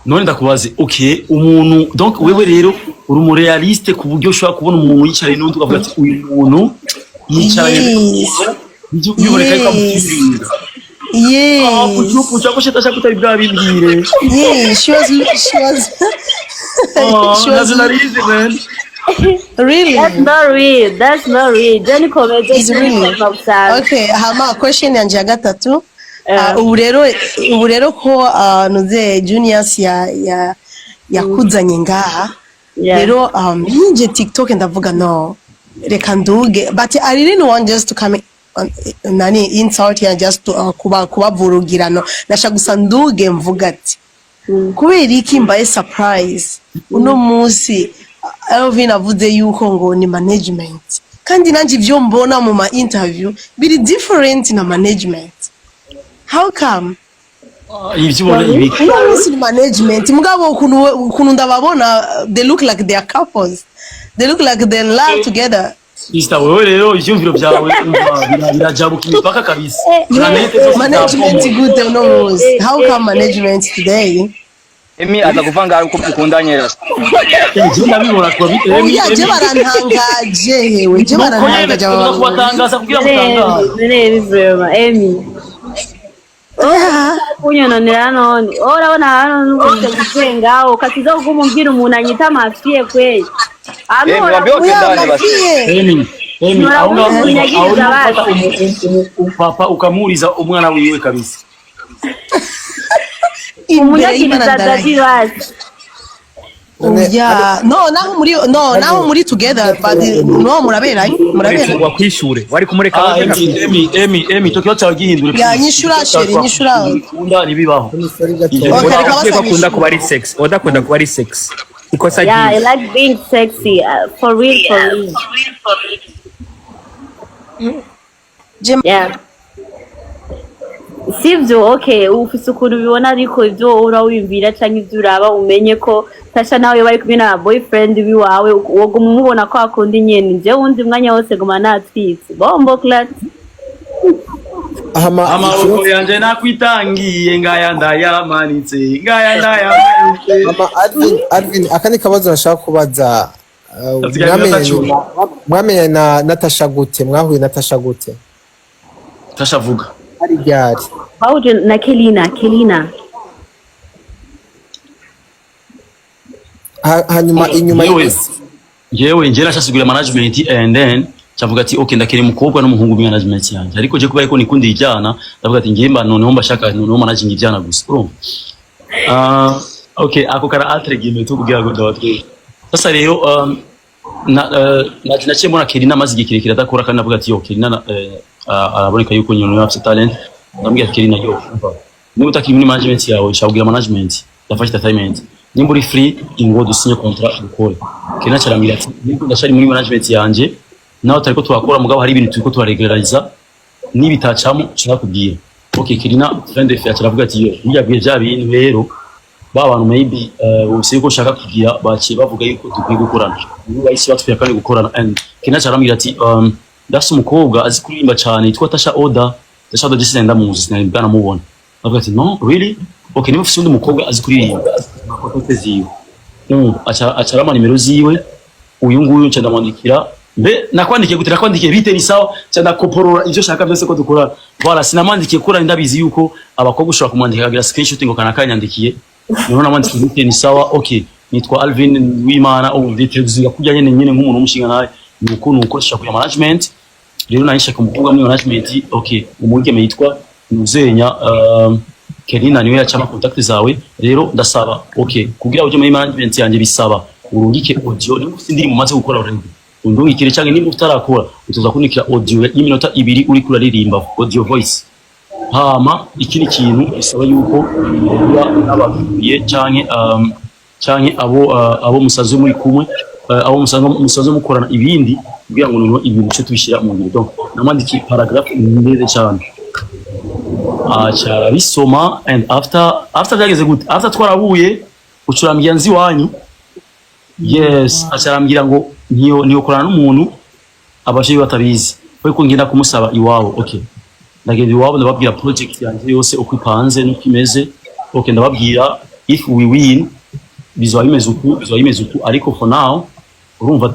B: None ndakubaze, okay, umuntu, donc wewe rero uri umu réaliste ku buryo ushobora kubona umuntu yicaranye n'undi ukavuga ati uyu muntu yicaranye biboneka yuko amukunda.
H: Yes.
B: Kuki ko shita kutari bwabibwire?
H: Yes, she was
B: Oh,
H: she was
B: nazo narize, man.
H: Really?
C: That's not real, that's not real. Jenny komeje.
H: It's real. Okay, hama question yanje ya gatatu. Ubu rero ko nuze Junius ya yakuzanye ngaha rero, yinje TikTok, ndavuga no reka nduge, but I didn't want just to come on, nani, insult here, just to kuba kubavurugirano. Ndashaka gusa nduge mvuga ati kubera iki mbaye surprise uno munsi Elvin avuze yuko ngo ni management, kandi nanjye ibyo mbona mu ma interview biri different na management? How come?
B: Ibyo ubona ibiki?
H: Uno munsi ni management, mugabo ukuntu ndababona, they look like they are couples, they look like they in love together.
B: Sister, wewe rero ivyumviro byawe umva, birajabuka imipaka kabisa. Planète zose
H: Management
B: zabomoka.
H: gute uno munsi? How come management today?
F: Emi aza kuvanga ari uko mukundanye rasta.
B: Je ndabibona kuba Emi,
H: Oya, je
B: Emi.
H: barantangaje, hewe, je
B: Nuko nyene
H: barantangaje aba
B: tugomba
H: bantu.
B: kubatangaza kugira ngo utangaze.
C: Reba vraiment, Emi kunyononera none. Oh, urabona hano n'ubwo gusenga ukatiza kuguma umbwira umuntu anyita ma fille kweli. Hano
F: Emi wambie
H: Oya,
F: utendane basi.
H: Ma fille.
B: Emi, Emi, aho ngaho
C: Uramunyagiriza
B: aho niho ufata
C: basi.
B: Papa ukamuriza umwana wiwe kabisa.
H: Imbere y'Imana
C: Umunyagiriza dadi
H: ndarahiye.
C: basi.
H: Oya, no, naho muri, no, naho muri together, but no, muraberanye, muraberanye.
D: Wakwishure wari kumureka.
B: Ah, Emi, Emi, Emi, Emi, icyo kibazo cyawe gihindure.
H: Ya, nyishura, chérie, nyishura.
B: Bikunda ntibibaho.
E: Sorry.
B: Ibyo
H: Okay,
B: bibaho.
H: reka
D: Akwiye ko akunda
H: basanyishure.
D: kuba ari sex, odakunda kuba ari sex, ikosa
C: Yeah, I
D: ryiwe.
C: like being sexy, for real, for real.
H: Je
C: Yeah. Sivyo? Okay, ufise ukuntu ubibona, ariko ivyo uhora wiyumvira canke ivyo uraba, umenye ko Tasha nawe bari kumwe na boyfriend wiwawe, woguma umubona ko akunda nyene. Jewe wundi mwanya wose guma natwitse bomboclaat.
E: Hama
B: Amaboko
E: ikibazo
B: yanje nakwitangiye, ngaya ndayamanitse, ngaya ndayamanitse.
E: Hama Alvin, akandi kabazo nashaka kubaza,
B: Hasigaye iminota
E: mwamenyanye
B: 10.
E: Mwamenyanye na Natasha gute? Mwahuye Natasha gute?
B: Tasha, vuga.
E: Hari ryari?
C: Bahuje na Kelina, Kelina.
E: Hanyuma inyuma
B: Yewe.
E: y'isi
B: Jewe nje nashasugura management and then cavuga ati okay, ndakiri umukobwa n'umuhungu muri management yanjye, ariko je kuba ariko nikundi ijana, ndavuga ati ngiye mba noneho mbashaka noneho managing ijana gusa, urumva? Ah, okay, ako kara entre guillemets tu kugira ngo ndabatwe. Sasa rero naciye mbona Kelina amaze igihe kirekire adakora, kandi navuga ati yo Kelina araboneka yuko nyine afite talent. Ndamubwira ati Kelina, yo umva, niba utakiri muri management yawe, ushaka kugira management yafashe entertainment, nimba uri free, ingo dusinye contrat dukore. Kelina carambwira ati nimba ndashari muri management yanje nawe tariko turakora, mugabo hari ibintu turiko turaregulariza, nibitacamo nshaka kubwira. Okay, Kelina friend of yacu aravuga ati yo burya bya bintu rero ba bantu maybe bose yuko ushaka kugira baciye bavuga yuko dukwiye gukorana, nibo bahise batubwira kandi gukorana. And Kelina carambwira ati ndafise umukobwa azi kuririmba cyane yitwa Tasha Oda. Tasha Oda jesi ndamuzi, sinari bwanamubona. Avuga ati no, really? Okay, niba ufise undi mukobwa azi kuririmba, contact ziwe. Aca acarama nimero ziwe. Uyu nguyu nca ndamwandikira, mbe nakwandikiye gute? Nakwandikiye bite? Ni sawa, nca ndakoporora ivyo shaka byose ko dukora. Voilà, sinamwandikiye kura ndabizi yuko abakobwa ushobora kumwandika akagira screenshot ngo kana kanyandikiye. Noneho namwandikiye bite? Ni sawa, okay, nitwa Alvin Wimana, ubu nditeguza kujya nyene nyene nk'umuntu w'umushinga nawe, nuko nshaka kuja management. Rero nahishaka umukobwa muri management. Okay, umwigeme yitwa Nuzenya Kelina niwe yacama contact zawe. Rero ndasaba, okay, kugira uje muri management yanjye bisaba urungike audio. Nimba ufite indirimbo umaze gukora already, undungikire, cyangwa nimba utarakora utuza kunikira audio y'iminota 2 uri kuraririmba, audio voice. Hama ikindi kintu bisaba yuko uba n'abakuriye canke canke abo musanzwe muri kumwe, abo musanzwe mukorana ibindi, kugira ngo noneho ibintu cyo tubishyira mu ngiro. Donc namwandikiye paragraphe ndende cyane, aca arabisoma. And after byageze gute? After twarahuye, ucurambwira nzi iwanyu, yes, aca arambwira ngo niyo korana n'umuntu abavyeyi batabizi, ariko ngenda kumusaba iwabo. Okay, ndagenda iwabo, ndababwira project yanjye yose uko ipanze n'uko imeze. Okay, ndababwira if we win bizoba bimeze uku, bizoba bimeze uku, ariko for now, urumva,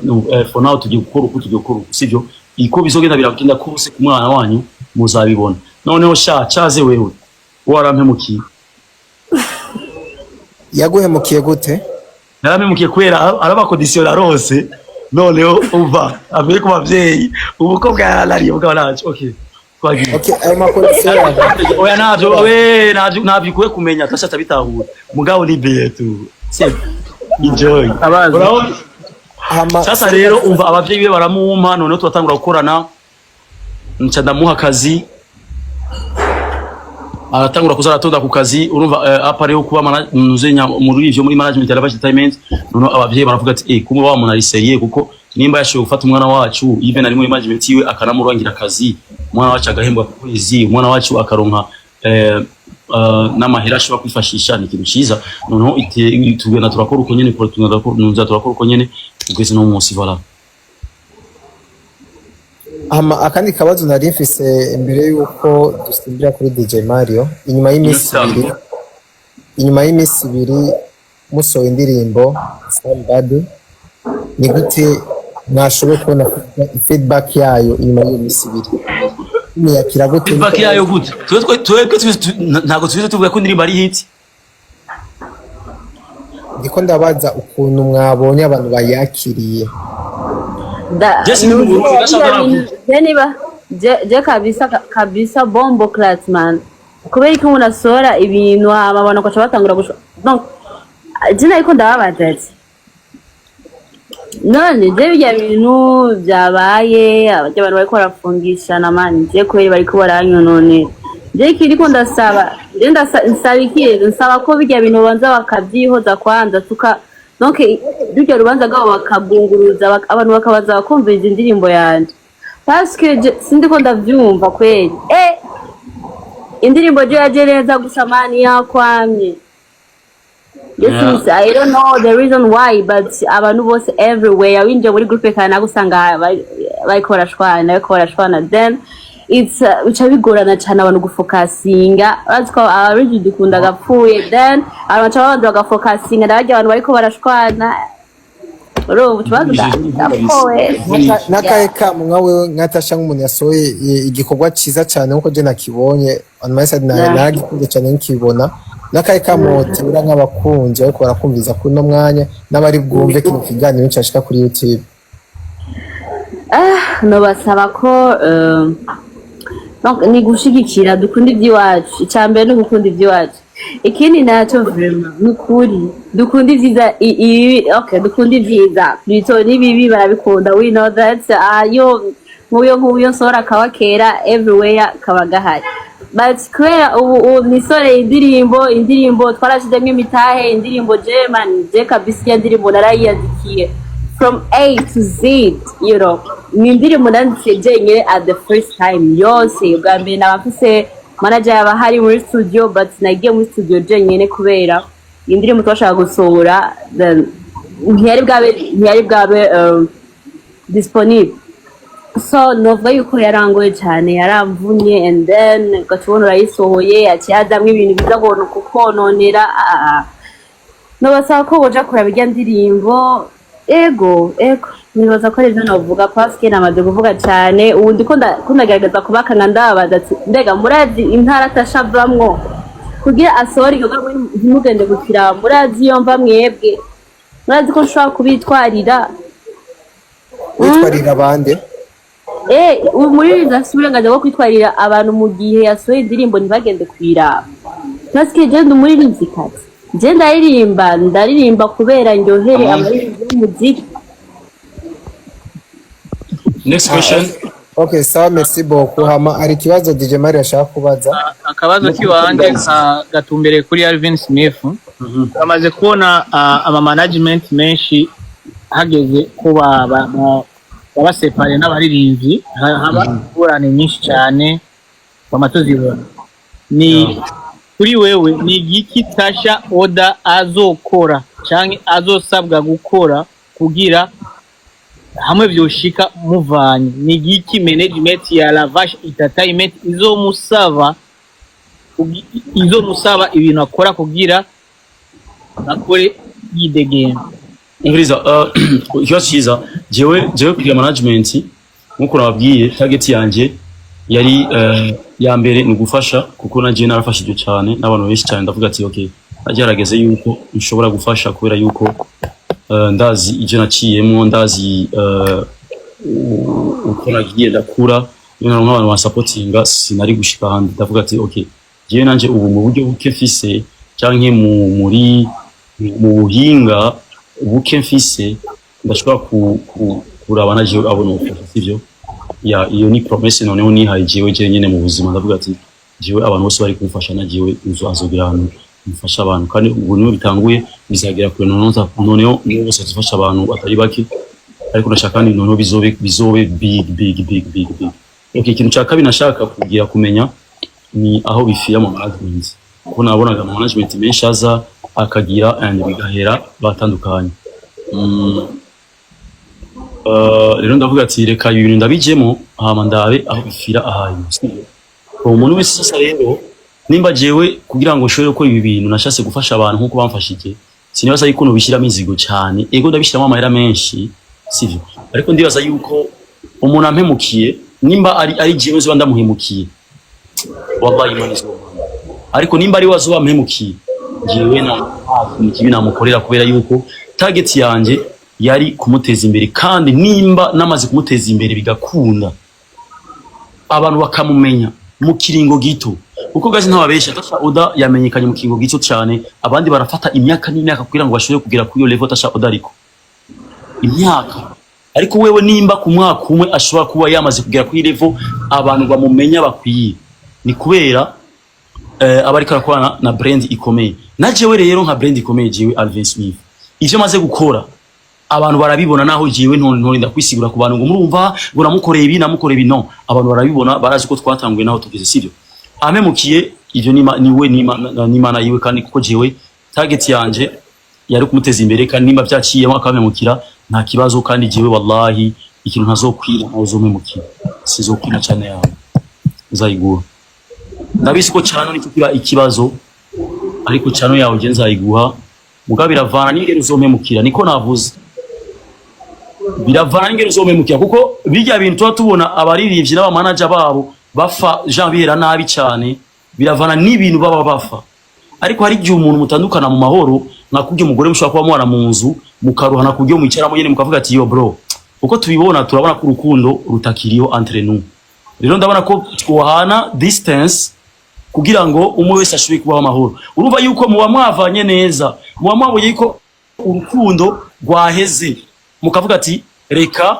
B: for now tugiye gukora uku, tugiye gukora uku, sibyo? Iko bizogenda biragenda kose ku mwana wanyu muzabibona. Noneho sha caze wewe warampemukiye.
E: Yaguhemukiye gute?
B: Yarampemukiye kubera araba condition arose. Noneho umva, avuye ku bavyeyi, umukobwa yaranariye, mugabo naco okay, twagiye.
E: Okay, ayo ma condition yawe?
B: Oya, navyo we navyo ukwiye kumenya, tasha atabitahura, mugabo ni bien tu, c'est enjoy.
A: Abazi.
B: Urabona?
E: Hama
B: Sasa rero umva, abavyeyi be baramumpa, noneho turatangura gukorana, nca ndamuha akazi, aratangura kuza aratonda ku kazi. Urumva, apa rero kuba nuzenya muri ivyo muri management ya Lavage Entertainment, noneho abavyeyi baravuga ati kumwe wa muntu ari sérieux, kuko nimba yashoboye gufata umwana wacu even ari muri management yiwe, akanamurangira akazi, umwana wacu agahembwa ku kwezi, umwana wacu akaronka n'amahera ashobora kwifashisha, ni ikintu ciza. Noneho tugenda turakora uko nyene, tugenda turakora uko nyene kugeza no munsi, voilà.
E: Hama akandi kabazo nari mfise imbere yuko dusimbira kuri DJ Mario, inyuma y'iminsi 2, inyuma y'iminsi 2 musohoye indirimbo Somebody, ni gute mwashoboye kubona feedback yayo inyuma y'iyo minsi 2? Muyakira gute?
B: Feedback yayo gute? Twebwe ntabwo tubize tuvuga ko indirimbo ari hit.
E: Ndiko ndabaza ukuntu mwabonye abantu bayakiriye.
B: Jesse ni mu Burundi, ndashaka navuga.
C: Je niba je kabisa kabisa, bomboclaat man, kubera ko umuntu asohora ibintu hama abantu bagaca batangura gusho. Donc je nariko ndababaza ati none je birya bintu byabaye, abarya abantu bariko barafungishana man, je kweri bariko baranyononera. Je ikiriko ndasaba, je nsaba iki rero? Nsaba ko birya bintu babanza bakavyihoza kwanza, tuka donc rurya rubanza rwabo bakagunguruza, abantu bakabaza bakumviriza indirimbo yanje, parce que je sindiko ndavyumva kweri. Indirimbo jo yaje neza gusa, man, yakwamye. This is, I don't know the reason why, but abantu bose everywhere winjiye muri groupe kanaka usanga bariko barashwana, bariko barashwana. Then it's bica bigorana cyane abantu gufokasinga. Urazi ko abariji dukunda gapfuye, then abantu baca babanza bagafokasinga ndabarya abantu bariko barashwana. Urumva ikibazo ndapfowe.
E: N'akahe kamo nka wewe nka Tasha, nk'umuntu yasohoye igikorwa cyiza cyane nkuko je nakibonye on my side, naragikunze cyane nkibona, n'akahe kamo tera nk'abakunzi ariko barakumviza kuri uno mwanya n'abari bwumve kino kiganiro cyashika kuri YouTube?
C: Ah, nobasaba ko donc ni gushigikira, dukunda iby'iwacu. Icya mbere ni ugukunda iby'iwacu. Ikindi nacyo, vraiment, ni ukuri dukunda ibyiza, ibibi, okay, dukunda ibyiza plutôt n'ibibi barabikunda, we know that. Ayo nk'uyo nsohora kaba kera everywhere kaba gahari, but kubera ubu nisoreye indirimbo twarashizemo imitahe, indirimbo je, man, je kabisa iyo ndirimbo narayiyandikiye from A to Z. Ni indirimbo nanditse jenyine at the first time yose. Ubwa mbere naba mfise manager yaba hari muri studio, but nagiye muri studio jenyine kubera indirimbo twashaka gusohora, then ntiyari bwabe disponible. So novuga yuko yarangoye cyane, yaramvunye, and then ugaca ubona urayisohoye aciye hazamwo ibintu biza kukononera. Ah, ah. Nobasaba ko boja kuraba irya ndirimbo. Ego, nibaza ko arivyo novuga paske namaze kuvuga cane. Ubu ndiko ko ndagerageza kubaka nka ndababaza ati: mbega murazi intara atashavamwo kugira asohore igikorwa, ntimugende gukiraba? Murazi iyo mva mwebwe? Murazi ko nshobora kubitwarira?
E: Witwarira abandi?
C: Eh, umuririmbyi afite uburenganzira bwo kwitwarira abantu mu gihe yasohoye indirimbo ntibagende kuyiraba. Parce je ndi umuririmvyikazi, je ndaririmba kubera ndyohere abaririmbyi b'umuziki.
B: Next question.
E: Okay, sawa, merci beaucoup. Hama hari ikibazo DJ Mario ashaka kubaza.
A: Akabazo k'iwanje ka gatumbereye kuri Alvin Smith. Bamaze kubona ama management menshi hageze ko babasepare n'abaririmbyi, haba ingorane nyinshi cyane, twama tuzibona. Ni kuri wewe, ni igiki Tasha Oda azokora canke azosabwa gukora kugira hamwe vyoshika muvanye? Ni igiki management ya Lavash Entertainment izomusaba ibintu akora kugira akore yidegemba?
B: Umviriza, ikibazo cyiza. Jewe kugira management, nkuko nababwiye, target yanje yari ya mbere ni ugufasha, kuko nagiye narafashijwe cyane n'abantu benshi cyane. Ndavuga ati: okay, nagerageze yuko nshobora gufasha, kubera yuko ndazi ibyo naciyemo, ndazi uko nagiye ndakura. Iyo naronka abantu bansapotinga sinari gushika ahandi. Ndavuga ati: okay, jewe nanje ubu mu buryo buke mfise canke mu buhinga buke mfise, ndashobora kuraba na jewe abo nofasha, sivyo? Ya, iyo ni promesse noneho nihaye jewe jenyene mu buzima. Ndavuga ati: jewe abantu bose bari kumfasha, na jewe nzo azogira ahantu mfasha abantu, kandi ubu niho bitanguye, bizagera kure. Noneho nibo bose bazofasha abantu batari bake, ariko ndashaka kandi noneho bizobe big, big, big, big, big. Okay, ikintu cya kabiri nashaka kugira kumenya ni aho bifira mu management, kuko nabonaga ama management menshi aza akagira and bigahera batandukanye. Rero ndavuga ati: reka ibi bintu ndabijemo, hama ndabe aho bifira ahantu. Uwo muntu wese sasa rero, nimba jewe kugira ngo nshobore gukora ibi bintu nashatse gufasha abantu nkuko bamfashije, sinibaza yuko nobishyiramo inzigo cyane. Ego, ndabishyiramo amahera menshi, sivyo? Ariko ndibaza yuko umuntu ampemukiye, nimba ari jewe nzoba ndamuhemukiye, wallahi Imana izompana. Ariko nimba ari we azoba ampemukiye, jewe nta kintu kibi namukorera, kubera yuko target yanje yari kumuteza imbere. Kandi nimba namaze kumuteza imbere bigakunda, abantu bakamumenya mu kiringo gito, kuko gazi ntababesha, Tasha Oda yamenyekanye mu kiringo gito cyane. Abandi barafata imyaka n'imyaka kugira ngo bashobore kugera kuri iyo level Tasha Oda ariko imyaka. Ariko wewe nimba ku mwaka umwe ashobora kuba yamaze kugera kuri level abantu bamumenya bakwiye, ni kubera aba ariko arakorana na brand ikomeye. Na jewe rero nka brand ikomeye, jewe Alvin Smith, ivyo maze gukora abantu barabibona, naho jewe ntorinda kwisigura ku bantu ngo murumva ngo namukoreye ibi, namukoreye ibi. No, abantu barabibona, barazi ko twatanguye naho tugeze, sivyo? Ampemukiye, ivyo niwe n'Imana yiwe. Kandi kuko jewe target yanje yari kumuteza imbere, kandi nimba vyaciyemo akampemukira, nta kibazo. Kandi jewe wallahi ikintu ntazokwira, ntazompemukira, sizokwira cyane yawe nzayiguha. Ndabizi ko cyane nicyo kiba ikibazo, ariko cyane yawe je nzayiguha. Mugabo biravana n'ingene uzompemukira, niko navuze, biravana n'ingene uzompemukira, kuko bijya bintu tuba tubona abaririmbyi n'abamanager babo bafa Jean bihera nabi cyane, biravana n'ibintu baba bafa. Ariko hari igihe umuntu mutandukana mu mahoro, nka kubyo umugore mushobora kuba mubana mu nzu mukaruhana, kubyo mwicaramo nyene mukavuga ati: "Yo bro, uko tubibona turabona ko urukundo rutakiriho entre nous. Rero ndabona ko twohana distance kugira ngo umwe wese ashobore kubaho amahoro." Urumva yuko muba mwavanye neza, muba mwabonye yuko urukundo rwaheze, mukavuga ati: "Reka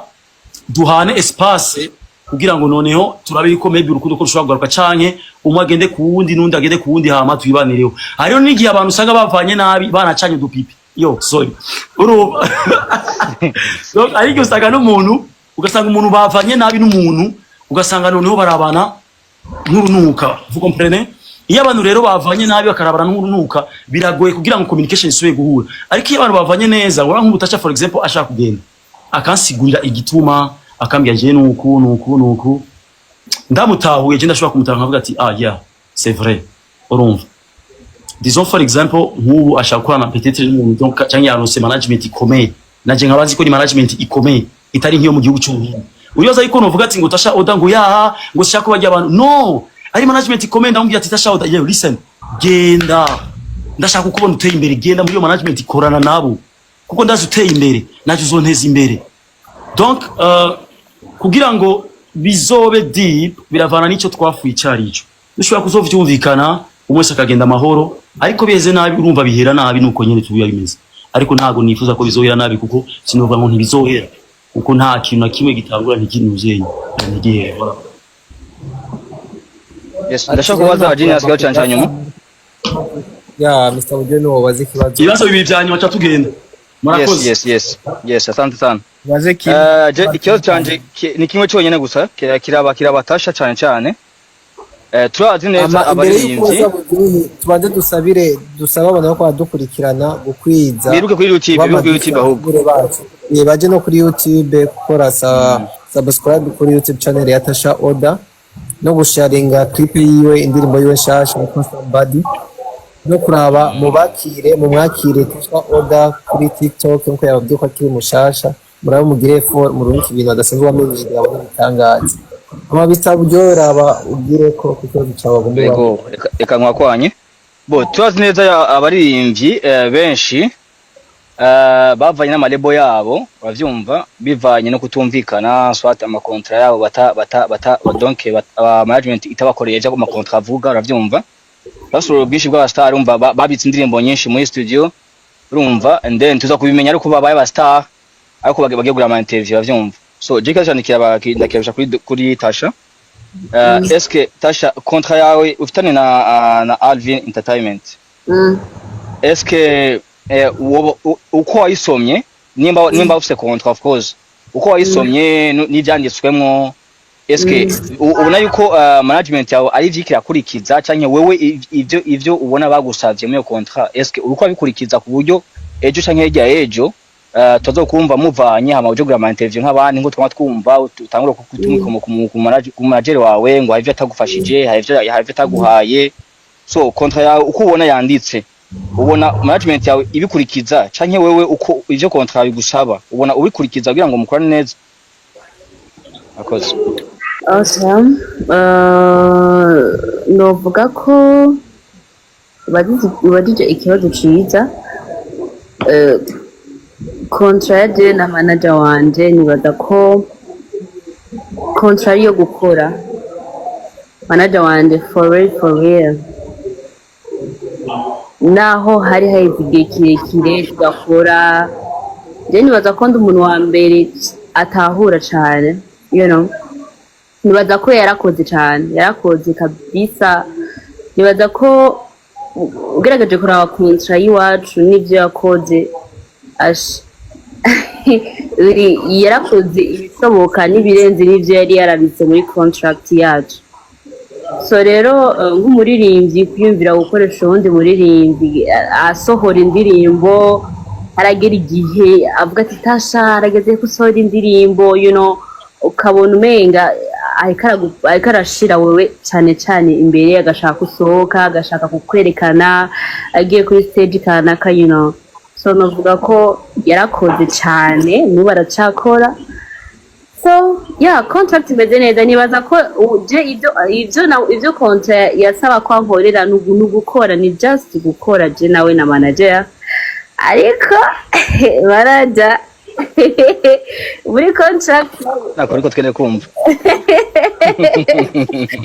B: duhane espace kugira ngo noneho turabe yuko maybe urukundo ko rushobora kugaruka, canke umwe agende ku wundi n'undi agende ku wundi, hama twibanireho." Hariho n'igihe abantu usanga bavanye nabi banacanye udupipi, yo sorry, urumva. Donc hari igihe usanga n'umuntu, ugasanga umuntu bavanye nabi n'umuntu, ugasanga noneho barabana nk'urunuka, vous comprenez? Iyo abantu rero bavanye nabi bakarabana nk'urunuka, biragoye kugira ngo communication isubire guhura. Ariko iyo abantu bavanye neza, urabona nk'ubu Tasha for example ashaka kugenda, akansigurira igituma, akambwira je nuku nuku nuku, ndamutahuye, je ndashobora kumutaha nkavuga ati: "Ah yeah, c'est vrai." Urumva, disons for example nk'ubu ashaka gukorana peut-être n'umuntu, donc cyangwa yaronse management ikomeye, naje nkabazi ko ni management ikomeye itari nk'iyo mu gihugu cy'Ubuhinde. Uribaza yuko novuga ati ngo Tasha Oda ngo yaha, ngo shaka bajya abantu? No, ari management ikomeye, ndamubwira ati: "Tasha Oda, yo listen, genda, ndashaka kukubona uteye imbere, genda muri iyo management, ikorana nabo, kuko ndazi uteye imbere naje uzonteza imbere." Donc kugira ngo bizobe deep, biravana n'icyo twafuye icyo ari cyo. Dushobora kuzovyumvikana, umwe wese akagenda amahoro. Ariko biheze nabi, urumva bihera nabi, nuko nyene tubiba bimeze. Ariko ntago nifuza ko bizohera nabi, kuko sinovuga ngo ntibizohera, kuko nta kintu na kimwe gitangura ntikintuzenye ntigihere. Voilà.
F: Yes, ndashaka kubaza Genius kibazo canje hanyuma.
E: Ya Mr. Buryo, wobaza ikibazo.
B: Ibibazo bibiri vya nyuma ca tugenda. Murakoze.
F: Yes, asante sana.
A: Baze kimwe.
F: Je ikibazo canje ni kimwe cyonyine gusa, kiraba Tasha cyane cyane. Turazi neza
E: Ama imbere y'uko
F: abaririmbyi
E: baza Buryohe, tubanze dusabire, dusabe abantu ko badukurikirana gukwiza
F: biruke kuri YouTube, biruke kuri YouTube ahubwo.
E: Bacu. Baje no kuri YouTube gukora subscribe kuri YouTube channel ya Tasha Oda, no gusharinga clip yiwe, indirimbo yiwe nshasha yitwa Somebody, no kuraba mubakire, mumwakire Tasha Oda kuri TikTok nkuko yababwiye ko akiri mushasha. Murabe mugire effort, murunike ibintu adasanzwe bamenyereye, abone ibitangaza. Ama bisaba buryohe, raba ubwire ko ku kibazo cyawe agomba.
F: Yego, reka nkwakwanye. Bo turazi neza abaririmbyi benshi bavanye n'ama label yabo, uravyumva, bivanye no kutumvikana, soit ama contrat yabo bata bata bata donc management itabakoreye ivyo ama contrat avuga, uravyumva. Basura ubwinshi bw'aba star, urumva, babitse indirimbo nyinshi muri studio, urumva, and then tuza kubimenya ariko babaye aba star, ariko bagiye gura ama interview, uravyumva. So je kibazo canje kiraba ndakirabisha kuri Tasha. Est-ce que Tasha, contrat yawe ufitanye na Alvin Entertainment, est-ce que uko wayisomye, nimba ufise contrat of course, uko wayisomye n'ivyanditswemwo, est-ce que ubona yuko management yawe ari ivyo irakurikiza, canke wewe ivyo ubona bagusavye muri iyo contrat, est-ce que uriko abikurikiza ku buryo ejo canke hirya y'ejo tuzokumva muvanye, hama uje kugura ama interview nk'abandi, nko twama twumva utangura kutumika ku manager wawe ngo hari ivyo atagufashije, hari ivyo ataguhaye? So contrat yawe uko ubona yanditse, ubona management yawe ibikurikiza, canke wewe uko ivyo contrat bigusaba ubona ubikurikiza kugira ngo mukorane neza? Akoze.
C: Okay. Novuga ko ubajije ikibazo ciza. Contrat ya je na manager wanje, nibaza ko contrat ari iyo gukora. Manager wanje, for real, for real, naho hari haheze igihe kirekire tugakora, je nibaza ko ndi umuntu wa mbere atahura cane. Nibaza ko yarakoze cane, yarakoze kabisa. Nibaza ko ugerageje kuraba contrat y'iwacu n'ivyo yakoze, yarakoze ibishoboka n'ibirenze n'ivyo yari yarabitse muri contract yacu. So rero nk'umuririmbyi kwiyumvira gukoresha uwundi muririmbyi asohora indirimbo, aragera igihe avuga ati: "Tasha, arageze ko usohora indirimbo," ukabona umenga ariko arashira wewe cyane cyane imbere, agashaka usohoka, agashaka kukwerekana agiye kuri stage kanaka. So novuga ko yarakoze cyane, n'ubu aracakora. So yeah, contract imeze neza. Nibaza ko je ivyo contract yasaba ko ankorera ni ugukora, ni just gukora, je nawe na manager. Ariko manager muri contract
F: Nako niko twene kumva.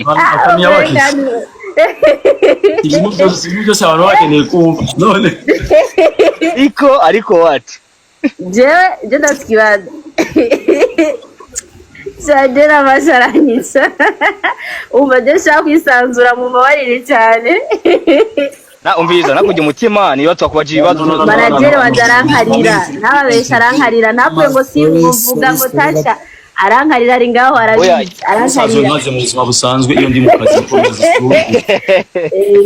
B: Akamenya bakize ibintu byose abantu bakeneye kumva none.
F: Ariko what?
C: Jewe je ndafite ikibazo cyane n'amasharanyica. Umva, je nshaka kwisanzura, mu mabarire cyane.
F: Na umviriza, nakujya umutima niba twakubaje ibibazo.
B: No, no, no, no.
C: Manager wanje arankarira, ntababesha, arankarira. Ntapfuye ngo simvuga ngo Tasha arankarira, ari ngaho
F: Oya.
C: arabizi.
B: Usanzwe
C: Arankarira.
B: nkaze mu buzima busanzwe iyo ndi mu kazi ko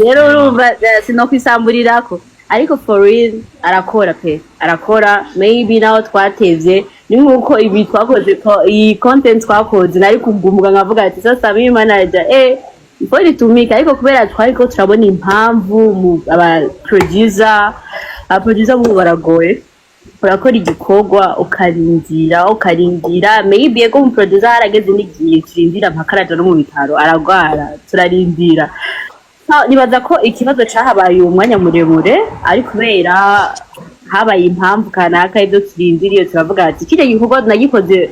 C: Rero urumva sinokwisamburirako, ariko for real arakora pe, arakora. Maybe naho twatevye, ni nkuko ibi twakoze iyi content twakoze nari kugumuka nkavuga ati: "Sasa mimi manager ifo ritumika." Ariko kubera twariko turabona impamvu mu aba producer mu baragoye, urakora igikorwa ukarindira, ukarindira. Maybe yego, mu producer harageze n'igihe turindira mpaka araja no mu bitaro, aragwara, turarindira. Nibaza ko ikibazo cahabaye uwo mwanya muremure ari kubera habaye impamvu kanaka. Ibyo turindiriye, turavuga ati kiriya gikorwa nagikoze,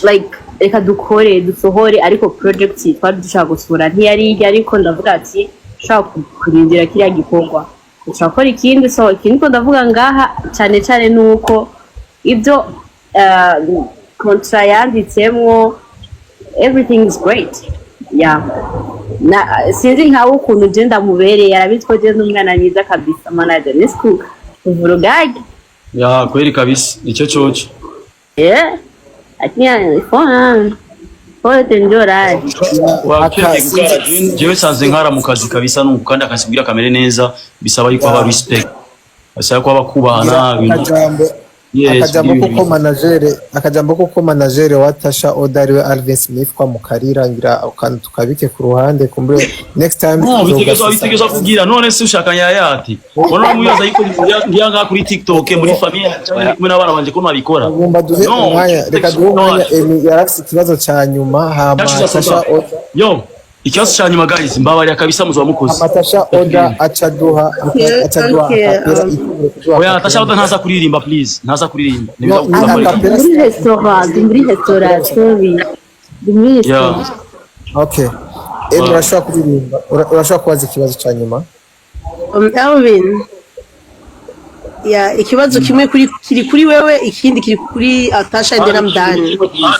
C: like reka dukore dusohore, ariko project twari dushaka gusohora ntiyari ijya. Ariko ndavuga ati ushaka kurindira kiriya gikorwa, ushaka gukora ikindi. So ikindi ko ndavuga ngaha cyane cyane ni uko ibyo contrat yanditsemwo, everything is great. Yeah, na sinzi nkawe ukuntu je ndamubereye, arabizi ko je ndi umwana mwiza kabisa. Manager ni siku kuvurugage.
B: Ya, kweli kabisa, icyo coco.
C: Yeah, lakini phone phone ndio rari.
B: Wakwiye gukara. Jewe sanze nkara mu kazi kabisa nuko, kandi akazi kugira kamere neza bisaba yuko haba respect, bisaba ko haba kubahana ibintu.
E: Akajambo akajambo kuko manager, akajambo kuko manager wa Tasha Oda ariwe Alvin Smith kwa mukarira, ngira akantu tukabike ku ruhande, kumbure next time.
B: No, bitegezwa
E: tuzogafisa.
B: Bitegezwa kugira none se ushaka yayati ubona muyoza yuko ngiya ngaha kuri TikTok muri famille cyangwa kumwe n'abana banje ko nabikora.
E: Agomba duhe
B: No,
E: umwanya, reka duhe umwanya Emi yarafise ikibazo ca nyuma, hama Tasha Oda.
B: Yo, ikibazo cya nyuma, guys, mbabarira kabisa, muzoba mukoze.
E: Hama Tasha Oda aca duha aca duha
H: Okay,
E: acapella, itegure kuduha
B: Oya,
E: acapella.
B: Tasha Oda ntaza kuririmba, please, ntaza kuririmba.
E: No,
B: Nibiza
E: ni acapella.
C: Muri restaurant, ndi muri restaurant, sorry, ndi muri restaurant.
E: Okay, Emi, urashobora kuririmba, urashobora kubaza ikibazo ca nyuma.
H: Alvin, ya, ikibazo kimwe kuri kiri kuri wewe, ikindi kiri kuri Atasha and then I'm done.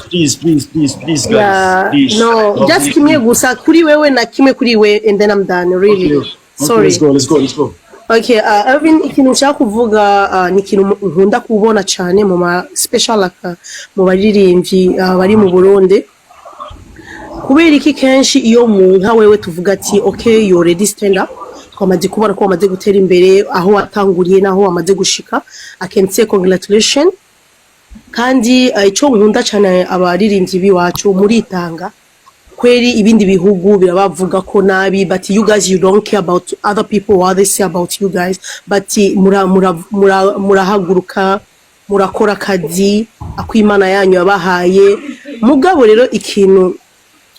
B: Please, please, please, please, guys.
H: Yeah,
B: Please.
H: no, just kimwe gusa kuri wewe na kimwe kuri we and then I'm done, really.
B: Okay,
H: Sorry.
B: let's go, let's go, let's go.
H: Okay, Alvin, ikintu nshaka kuvuga ni ikintu nkunda kubona cyane mu ma special like, mu baririmbyi bari mu Burundi. Kubera iki kenshi iyo mu nka wewe tuvuga ati: "Okay, you already stand up," twamaze kubona ko wamaze gutera imbere, aho watanguriye n'aho wamaze gushika, I can say congratulations. Kandi icyo nkunda cyane, abaririmbyi b'iwacu muritanga kweri. Ibindi bihugu birabavuga ko nabi, but you guys, you don't care about other people, what they say about you guys, but murahaguruka murakora akazi akwimana yanyu yabahaye. Mugabo rero ikintu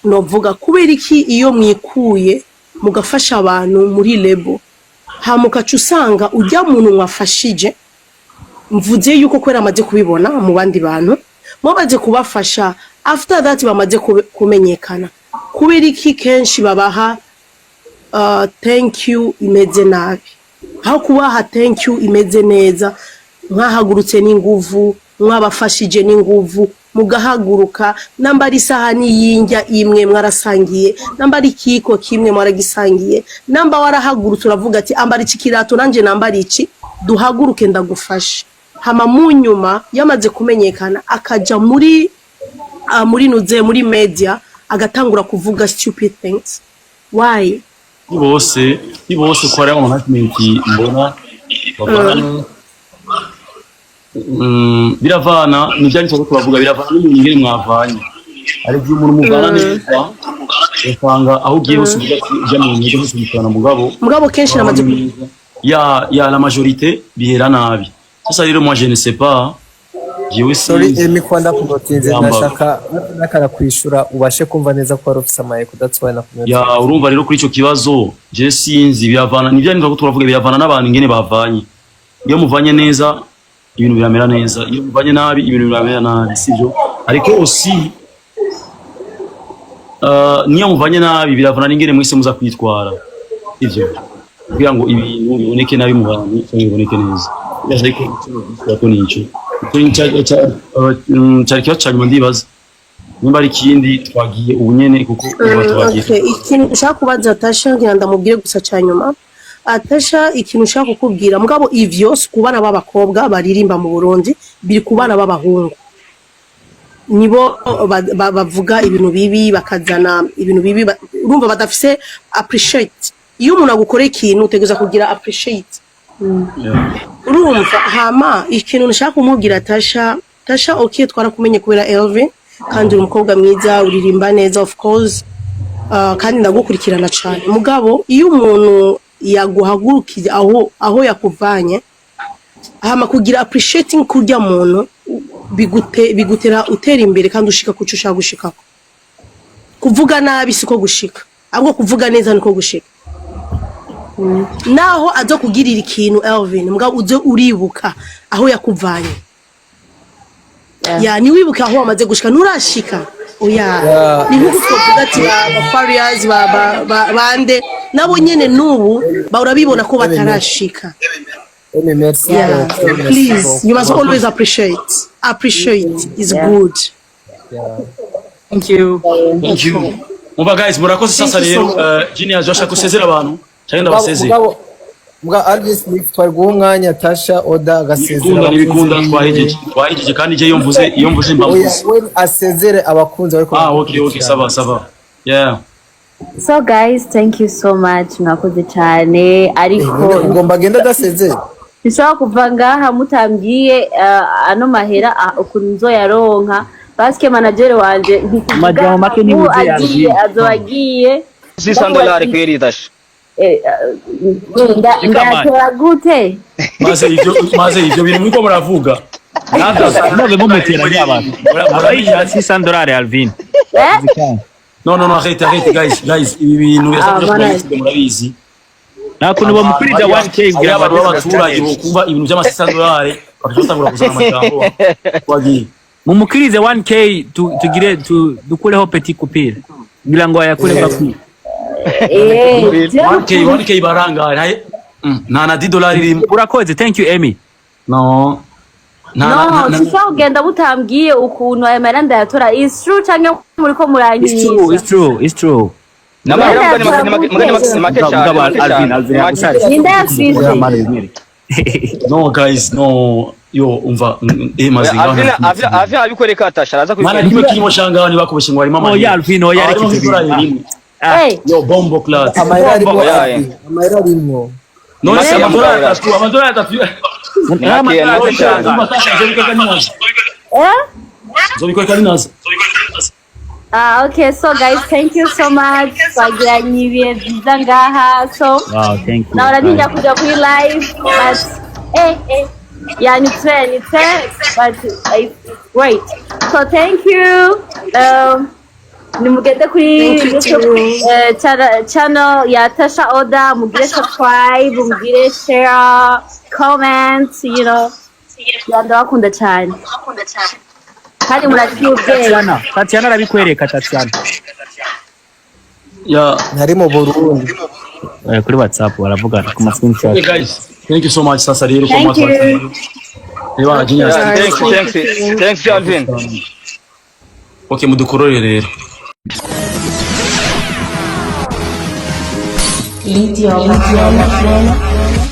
H: novuga, kubera iki iyo mwikuye mugafasha abantu muri label, hama ukaca usanga ujya muntu mwafashije, mvuze yuko kubera amaze kubibona mu bandi bantu mumaze kubafasha, after that bamaze kumenyekana, kubera iki kenshi babaha thank you imeze nabi, aho kubaha thank you imeze neza? Mwahagurutse n'inguvu, mwabafashije n'inguvu, mugahaguruka, namba ari isahani y'indya imwe mwarasangiye, namba ari ikiyiko kimwe mwaragisangiye, namba warahagurutse uravuga ati: "Ambara iki kirato, nanje nambara iki, duhaguruke ndagufashe." Hama mu nyuma yamaze kumenyekana akaja muri nuze muri media, agatangura kuvuga stupid things. Why?
B: Ni bose ko hariho management mbona bavana. Biravana ni bya nitwa turavuga, biravana n'umuntu ingene mwavanye. Hari igihe umuntu muvana neza, usanga aho ugiye hose uvuga ati ujya mu ntege hose umukorana, mugabo
H: Mugabo kenshi namaze
B: ya la majorité bihera nabi. Sasa rero, moi je ne sais pas, jewe
E: Sorry.
B: sinzi.
E: Emi, ko ndakunotinze.
B: Yamba.
E: Ndashaka nakara kwishura ubashe kumva neza ko wari ufise amayeko, that's why nakunotinze.
B: Ya, urumva rero kuri ico kibazo je sinzi, biravana, ni bya nitwa turavuga, biravana n'abantu ingene bavanye. Iyo muvanye neza ibintu biramera neza, iyo muvanye nabi ibintu biramera nabi, sivyo? Ariko aussi niyo muvanye nabi biravana n'ingene mwese muza kwitwara, sivyo? Kugira ngo ibintu biboneke nabi mu bantu cyangwa biboneke neza. Yes, ariko ico ko nico ico cari ikibazo ca nyuma. Ndibaza nimba ari ikindi twagiye ubu nyene, kuko ubu twagiye.
H: Okay, ikintu nshaka kubaza Tasha, ngira ndamubwire gusa ca nyuma. Tasha, ikintu nshaka kukubwira, mugabo ivyo si ku bana b'abakobwa baririmba mu Burundi, biri ku bana b'abahungu nibo bavuga ibintu bibi, bakazana ibintu bibi, urumva badafise appreciate. Iyo umuntu agukoreye ikintu utegereza kugira appreciate. Urumva? Hama ikintu nshaka kumubwira Tasha, Tasha, okay, twarakumenye kubera Elvin, kandi uri umukobwa mwiza, uririmba neza, of course, kandi ndagukurikirana cyane. Mugabo iyo umuntu yaguhagurukije aho yakuvanye, hama kugira appreciating kurya muntu bigutera utera imbere kandi ushika kuco ushaka gushikako. Kuvuga nabi siko gushika, ahubwo kuvuga neza niko gushika. Naho aza kugirira ikintu Elvin, mugabo uze uribuka aho yakuvanye. Ya, niwibuke aho wamaze gushika, nturashika, oya. Ni nkuko twavuga ati ba Farias, ba bande nabo nyene n'ubu bahora bibona ko batarashika.
E: Emi, merci
H: Yeah,
E: beaucoup, merci
H: please,
E: beaucoup.
H: you must always appreciate. Appreciate is good.
A: Thank you.
B: Thank you. Umva guys, murakoze. Sasa
H: Thank you so
B: rero
H: much.
B: Genius, bashaka gusezera abantu cyangwa ndabasezeye?
E: Mugabo Alvin Smith, twari guha umwanya Tasha Oda agasezera
B: Nibikunda.
E: abakunzi
B: Nibikunda.
E: biwe.
B: Twahejeje kandi je iyo mvuze mba
E: Oya,
B: mvuze.
E: we asezere abakunzi bariko
B: Ah, okay, ça va, ça va, yeah.
C: So guys, thank you so much, mwakoze cyane, ariko
E: Ugomba agenda adasezeye?
C: Nshobora kuva ngaha mutambwiye ano mahera ukuntu nzoyaronka, paske manager wanje
D: Amajambo make ni
C: ubu
D: muze.
C: agiye
D: Alvin.
C: azoba agiye.
F: $600 kweri, Tasha.
C: Ndayatora gute?
B: Maze ivyo bintu muriko muravuga.
D: Nove mumuteranya abantu. Abayisha $600, Alvin.
C: Eh?
B: No, no, no, arrête, arrête, guys, guys, ibi bintu
C: Ah,
B: birasabye
C: voilà.
B: kuba murabizi.
D: Nta kuntu bamukwiriza 1K
B: Hariyo
D: kugira ngo
B: abantu b'abaturage bokumva ibintu by'amasisandorari bakaca batangura kuzana amajambo wagiye.
D: Mumukirize 1K tugire dukureho petit coupure kugira ngo ayakure bakwiye.
B: 1K, 1K barangara nta na $10 irimo.
D: Urakoze, thank you, Emmy.
B: No, nta
C: No,
B: na
C: sinshobora kugenda mutambwiye ukuntu aya mahera ndayatora. Is true canke muriko
D: It's true.
C: murankinisha?
D: It's true, it's true.
F: N'amahera mugani ni make cyane.
D: Mugabo
F: Make
D: Alvin,
F: cyane.
D: Alvin
F: Ni make.
D: yagusariye.
C: Ninde yafise?
B: No guys, no, yo umva, maze
F: Alvin, Alvin, Alvin abikwereka, Tasha araza
B: Mana
F: kubikwereka.
B: kimwe kirimo shangani bakubeshe ngo harimo
D: Oya Alvin, oya,
B: Ah,
D: reka
B: harimo
D: ivyo
B: idolari
D: bintu.
B: rimwe.
C: Hey,
B: Yo, bombo clat.
E: Amahera arimo.
F: Oya,
E: Alvin, amahera arimwo.
B: None se
F: Make
B: amadolari atatu?
F: Ni make, ni make cyane.
B: Umva Tasha, nzobikwereka ninaza.
C: Eh?
B: Nzobikwereka ninaza.
C: Ah, okay, so guys, thank you so much. Twagiranye ibihe byiza ngaha. So,
D: Wow, thank you.
C: nahora ntinya kuja kuri live, but yanitse nitse, but it's great. So thank you. Nimugende kuri
H: Thank you
C: YouTube
H: too.
C: Channel ya Tasha Oda, mugire subscribe, mugire share, comment. Ya, ndabakunda cyane. Kandi muraciye ubwenge.
D: Tatiana, Tatiana arabikwereka, Tatiana.
B: Ya.
E: Ntari mu Burundi.
D: Kuri WhatsApp baravugana ku ma screenshot.
B: Okay guys, thank you so much. Sasa rero ko
C: Thank you.
B: Reba Genius.
F: Yeah, thanks, thanks, thanks, Alvin.
B: Okay, mudukorore rero.
I: Lydia, Lydia, Lydia.